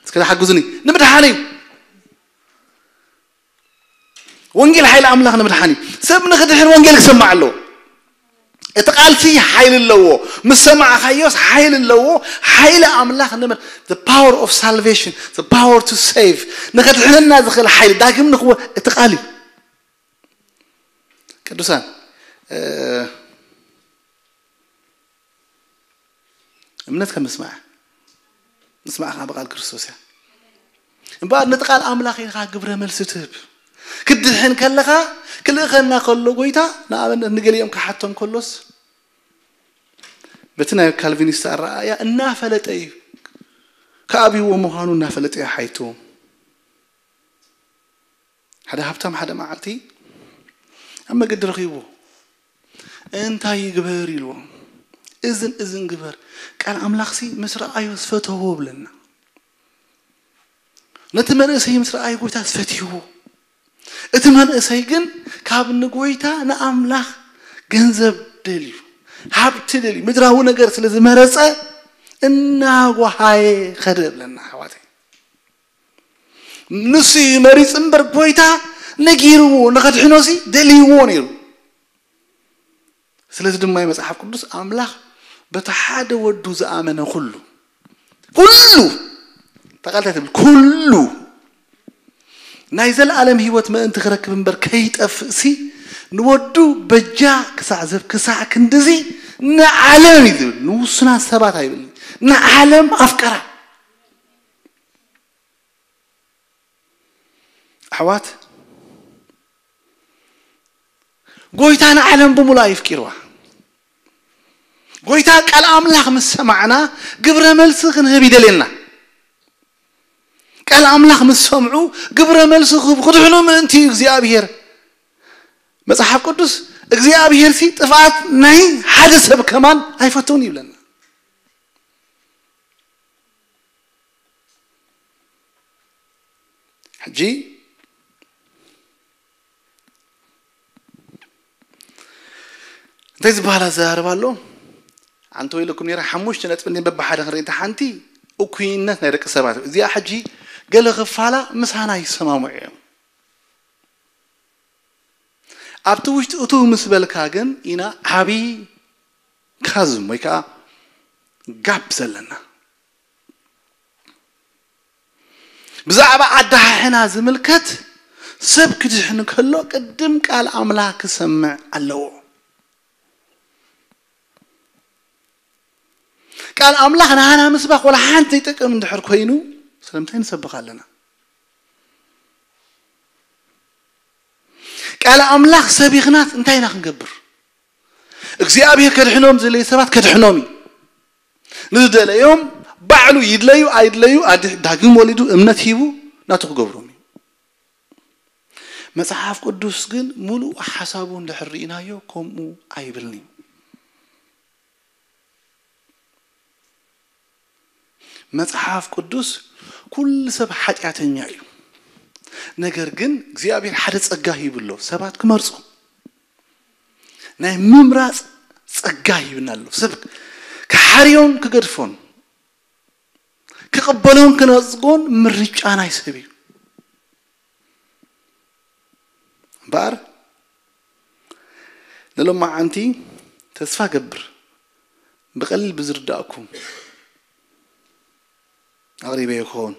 እስከ ሓግዙኒ ንምድሓን እዩ። ወንጌል ሓይሊ ኣምላኽ ንምድሓን እዩ። ሰብ ንኽድሕን ወንጌል ክሰማዕ ኣለዎ። እቲ ቃልሲ ሓይሊ ኣለዎ። ምስ ሰማዕኻዮስ ሓይሊ ኣለዎ። ሓይሊ ኣምላኽ ንመ- the power of salvation, the power to save, ንኸድሕነና ዝኽእል ሓይሊ፣ ዳግም ንኽወ- እቲ ቃል እዩ። ቅዱሳን፣ እ፣ እምነት ከም ምስማዕ፣ ምስማዕ ከዓ ብቃል ክርስቶስ እያ። እምበኣር ነቲ ቃል ኣምላኽ ኢኻ ግብረ መልሲ ትህብ። ክትድሕን ከለኻ፣ ክልእኸና ከሎ ጎይታ፣ ንኣብነት ንገሊኦም ክሓቶም ከሎስ፣ በቲ ናይ ካልቪኒስት ኣረኣእያ እናፈለጠ እዩ፣ ከኣብይዎ ምዃኑ እናፈለጠ እዩ ሓይትዎም። ሓደ ሃብታም ሓደ መዓልቲ ኣብ መገዲ ረኺብዎ፣ እንታይ ይግበር ኢልዎ፣ እዝን እዝን ግበር፣ ቃል ኣምላኽሲ ምስ ረኣዮ ዝፈተዎ ብለና። ነቲ መንእሰይ ምስ ረኣዮ ጎይታ ዝፈትይዎ። እቲ መንእሰይ ግን ካብ ንጎይታ ንኣምላኽ ገንዘብ ደልዩ፣ ሃብቲ ደልዩ፣ ምድራዊ ነገር ስለ ዝመረጸ እናጓሃየ ኸደ ብለና ኣሕዋተይ። ንሱ እዩ መሪጽ እምበር ጎይታ ነጊርዎ ንኸድሕኖሲ ደልይዎ ነይሩ። ስለዚ ድማ መጽሓፍ ቅዱስ ኣምላኽ በቲ ሓደ ወዱ ዝኣመነ ኩሉ፣ ኩሉ፣ ተቓልታይ ትብል፣ ኩሉ ናይ ዘለኣለም ህይወት ምእንቲ ክረክብ እምበር ከይጠፍእሲ ንወዱ በጃ ክሳዕ ዘብ ክሳዕ ክንድዚ ንዓለም እዩ ዝብል፣ ንውሱናት ሰባት ኣይብል፣ ንዓለም ኣፍቀራ። ኣሕዋት፣ ጎይታ ንዓለም ብምሉኣ ይፍቂርዋ። ጎይታ ቃል ኣምላኽ ምስ ሰማዕና ግብረ መልሲ ክንህብ ይደልየና። ቃል ኣምላኽ ምስ ሰምዑ ግብረ መልሲ ክህቡ ክድሕኑ ምእንቲ እዩ እግዚኣብሔር። መጽሓፍ ቅዱስ እግዚኣብሔር ሲ ጥፍኣት ናይ ሓደ ሰብ ከማን ኣይፈትውን ይብለና። ሕጂ እንታይ ዝበሃል ኣዘራርባ ኣሎ? ኣንተ ወይለኩም ነይራ ሓሙሽተ ነጥቢ እንደ በብሓደ ክንርኢ፣ እንተ ሓንቲ እኩይነት ናይ ደቂ ሰባት። እዚኣ ሕጂ ገለ ክፋላ ምሳና ይሰማምዑ እዮም። ኣብቲ ውሽጢ እቱ ምስ በልካ ግን ኢና ዓብዪ ካዝም ወይ ከዓ ጋፕ ዘለና። ብዛዕባ ኣደሓሕና ዝምልከት ሰብ ክድሕን ከሎ ቅድም ቃል ኣምላኽ ክሰምዕ ኣለዎ። ቃል ኣምላኽ ንሃና ምስባኽ ወላ ሓንቲ ይጠቅም እንድሕር ኮይኑ ስለምንታይ ንሰብኽ ኣለና? ቃል ኣምላኽ ሰቢኽናት እንታይ ኢና ክንገብር? እግዚኣብሔር ከድሕኖም ዝደለዩ ሰባት ከድሕኖም እዩ። ንዝደለዮም ባዕሉ ይድለዩ ኣይድለዩ ኣድ- ዳግም ወሊዱ እምነት ሂቡ ናቱ ክገብሮም እዩ። መጽሓፍ ቅዱስ ግን ሙሉእ ሓሳቡ እንድሕር ርኢናዮ ከምኡ ኣይብልን እዩ። መጽሓፍ ቅዱስ ኩሉ ሰብ ሓጢኣተኛ እዩ። ነገር ግን እግዚኣብሔር ሓደ ጸጋ ሂቡ ኣሎ ሰባት ክመርጹ። ናይ ምምራጽ ጸጋ ሂብና ኣሎ። ሰብ ክሓርዮን ክገድፎን ክቕበሎን ክነጽጎን ምርጫ ናይ ሰብ እዩ። እምበኣር ንሎማዓንቲ ተስፋ ገብር ብቐሊል ብዝርዳእኩም ኣቕሪበዮ ክኸውን።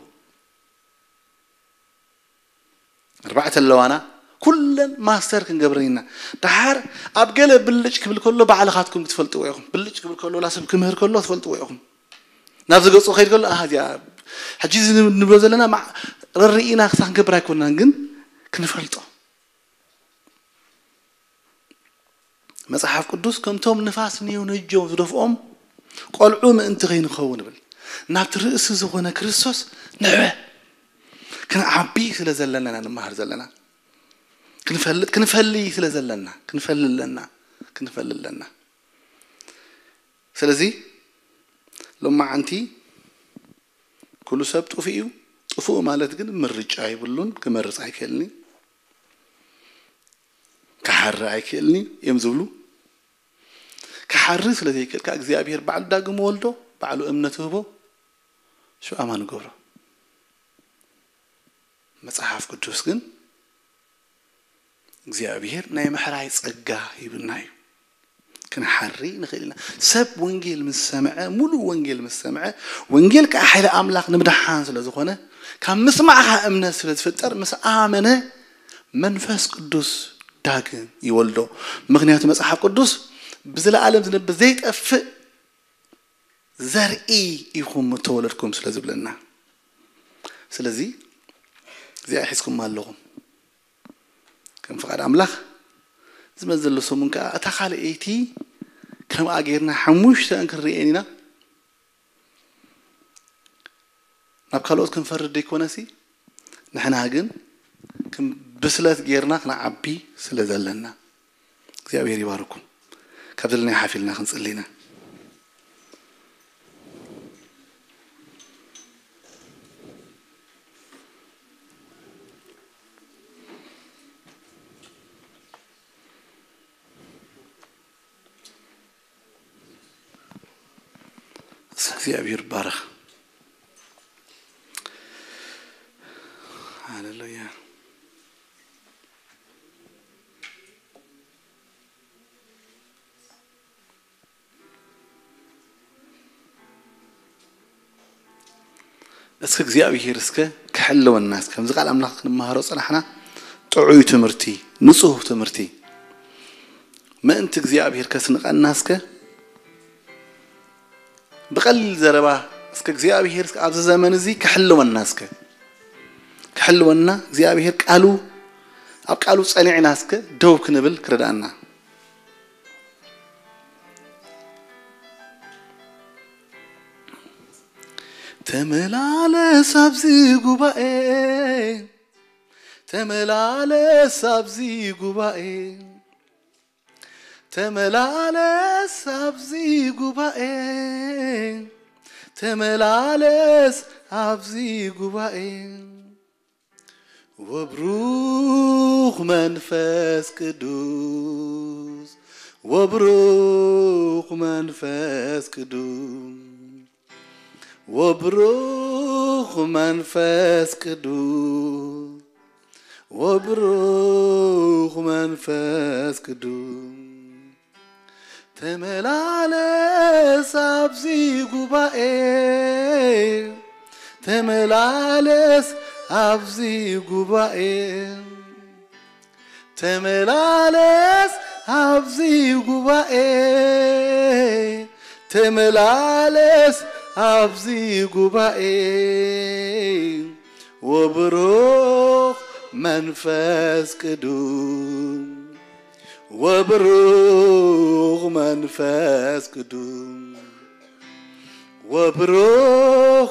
ኣርባዕተ ኣለዋና ኩለን ማስተር ክንገብረን ኢና። ደሓር ኣብ ገለ ብልጭ ክብል ከሎ ባዕልኻትኩም ክትፈልጥዎ ኢኹም። ብልጭ ክብል ከሎ ላ ሰብ ክምህር ከሎ ትፈልጥዎ ኢኹም። ናብ ዝገጹ ከይድ ከሎ ኣሃ እዚኣ ሕጂ እዚ ንብሎ ዘለና ማ- ረርኢና ክሳብ ክንገብር ኣይኮናን ግን ክንፈልጦ። መጽሓፍ ቅዱስ ከምቶም ንፋስ ንየው ነጀው ዝደፍኦም ቆልዑ ምእንቲ ከይንኸውን ይብል። ናብቲ ርእሲ ዝኾነ ክርስቶስ ንሕበ። ክንዓቢ ስለ ዘለና ኢና ንመሃር ዘለና። ክንፈልጥ ክንፈሊ ስለ ዘለና ክንፈሊ ኣለና። ክንፈሊ ኣለና። ስለዚ ሎማዓንቲ ኩሉ ሰብ ጥፉእ እዩ። ጥፉእ ማለት ግን ምርጫ የብሉን። ክመርጽ ኣይክእልን እዩ። ክሓሪ ኣይክእልን እዩ እዮም ዝብሉ። ክሓሪ ስለ ዘይክእል ከዓ እግዚኣብሔር ባዕሉ ዳግም ወልዶ ባዕሉ እምነት ህቦ ሽው ኣማን ገብሮ። መጽሓፍ ቅዱስ ግን እግዚኣብሔር ናይ ምሕራይ ጸጋ ሂብና እዩ። ክንሓሪ ንኽእል ኢና። ሰብ ወንጌል ምስ ሰምዐ፣ ሙሉእ ወንጌል ምስ ሰምዐ፣ ወንጌል ከዓ ሓይሊ ኣምላኽ ንምድሓን ስለ ዝኾነ፣ ካብ ምስማዕኻ እምነት ስለ ዝፍጠር፣ ምስ ኣመነ መንፈስ ቅዱስ ዳግም ይወልዶ። ምኽንያቱ መጽሓፍ ቅዱስ ብዘለኣለም ዝነብር ዘይጠፍእ ዘርኢ ኢኹም እተወለድኩም ስለ ዝብለና። ስለዚ እዚኣ ሒዝኩም ኣለኹም። ከም ፍቓድ ኣምላኽ ዝመጽእ ዘሎ ሰሙን ከኣ እታ ካልኣይቲ ከምኣ ጌርና ሓሙሽተ ክንርእየን ኢና። ናብ ካልኦት ክንፈርድ ዘይኮነሲ ንሕና ግን ከም ብስለት ጌርና ክንዓቢ ስለ ዘለና እግዚኣብሔር ይባርኩም። ካብ ዘለና ሓፊልና ክንጽሊ ኢና። እግዚኣብሔር ይባረኽ። ሃሌሉያ። እስከ እግዚኣብሔር እስከ ክሕልወና፣ እስከ ከምዚ ቃል ኣምላኽ ክንመሃሮ ጸናሕና፣ ጥዑይ ትምህርቲ፣ ንጹህ ትምህርቲ፣ ምእንቲ እግዚኣብሔር ከስንቐና እስከ ብቐሊል ዘረባ እስከ እግዚኣብሔር እስከ ኣብዚ ዘመን እዚ ክሕልወና፣ እስከ ክሕልወና እግዚኣብሔር ቃሉ፣ ኣብ ቃሉ ጸኒዕና እስከ ደው ክንብል ክረዳእና። ተመላለስ ኣብዚ ጉባኤ፣ ተመላለስ ኣብዚ ጉባኤ፣ ተመላለስ ኣብዚ ጉባኤ፣ ተመላለስ ኣብዚ ጉባኤ። ወብሩኽ መንፈስ ቅዱስ፣ ወብሩኽ መንፈስ ቅዱስ፣ ወብሩኽ መንፈስ ቅዱስ፣ ወብሩኽ መንፈስ ቅዱስ። ተመላለስ ኣብዚ ጉባኤ፣ ተመላለስ ኣብዚ ጉባኤ፣ ተመላለስ ኣብዚ ጉባኤ፣ ተመላለስ ኣብዚ ጉባኤ። ወብሩኽ መንፈስ ቅዱስ፣ ወብሩኽ መንፈስ ቅዱስ፣ ወብሩኽ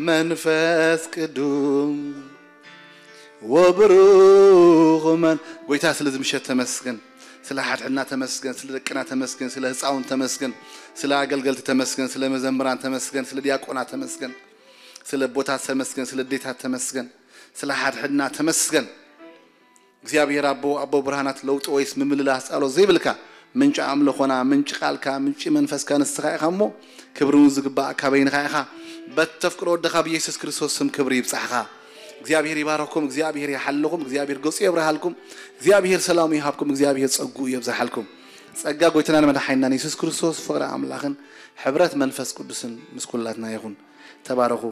መንፈስ ቅዱስ፣ ወብሩኽ መን-፣ ጎይታ ስለዚ ምሸት ተመስገን፣ ስለ ሓድሕድና ተመስገን፣ ስለ ደቅና ተመስገን፣ ስለ ህፃውንት ተመስገን፣ ስለ ኣገልገልቲ ተመስገን፣ ስለ መዘምራን ተመስገን፣ ስለ ዲያቆናት ተመስገን፣ ስለ ኣቦታት ተመስገን፣ ስለ ኣዴታት ተመስገን፣ ስለ ሓድሕድና ተመስገን። እግዚኣብሔር ኣቦ፣ ኣቦ ብርሃናት፣ ለውጢ ወይስ ምምልላስ ጻሎት ዘይብልካ፣ ምንጪ ኣምልኾና፣ ምንጪ ቃልካ፣ ምንጪ መንፈስካ ንስኻ ኢኻ እሞ፣ ክብሪ እውን ዝግባእ ካበይንኻ ኢኻ። በተፍቅሮ ወድኻ ብኢየሱስ ክርስቶስ ስም ክብሪ ይብጻሕኻ። እግዚኣብሔር ይባርኽኩም፣ እግዚኣብሔር ይሓልኹም፣ እግዚኣብሔር ገጹ የብርሃልኩም፣ እግዚኣብሔር ሰላሙ ይሃብኩም፣ እግዚኣብሔር ጸግኡ የብዝሓልኩም። ጸጋ ጎይታናን መድሓኒናን የሱስ ክርስቶስ፣ ፍቕሪ ኣምላኽን ሕብረት መንፈስ ቅዱስን ምስ ኩላትና ይኹን። ተባረኹ።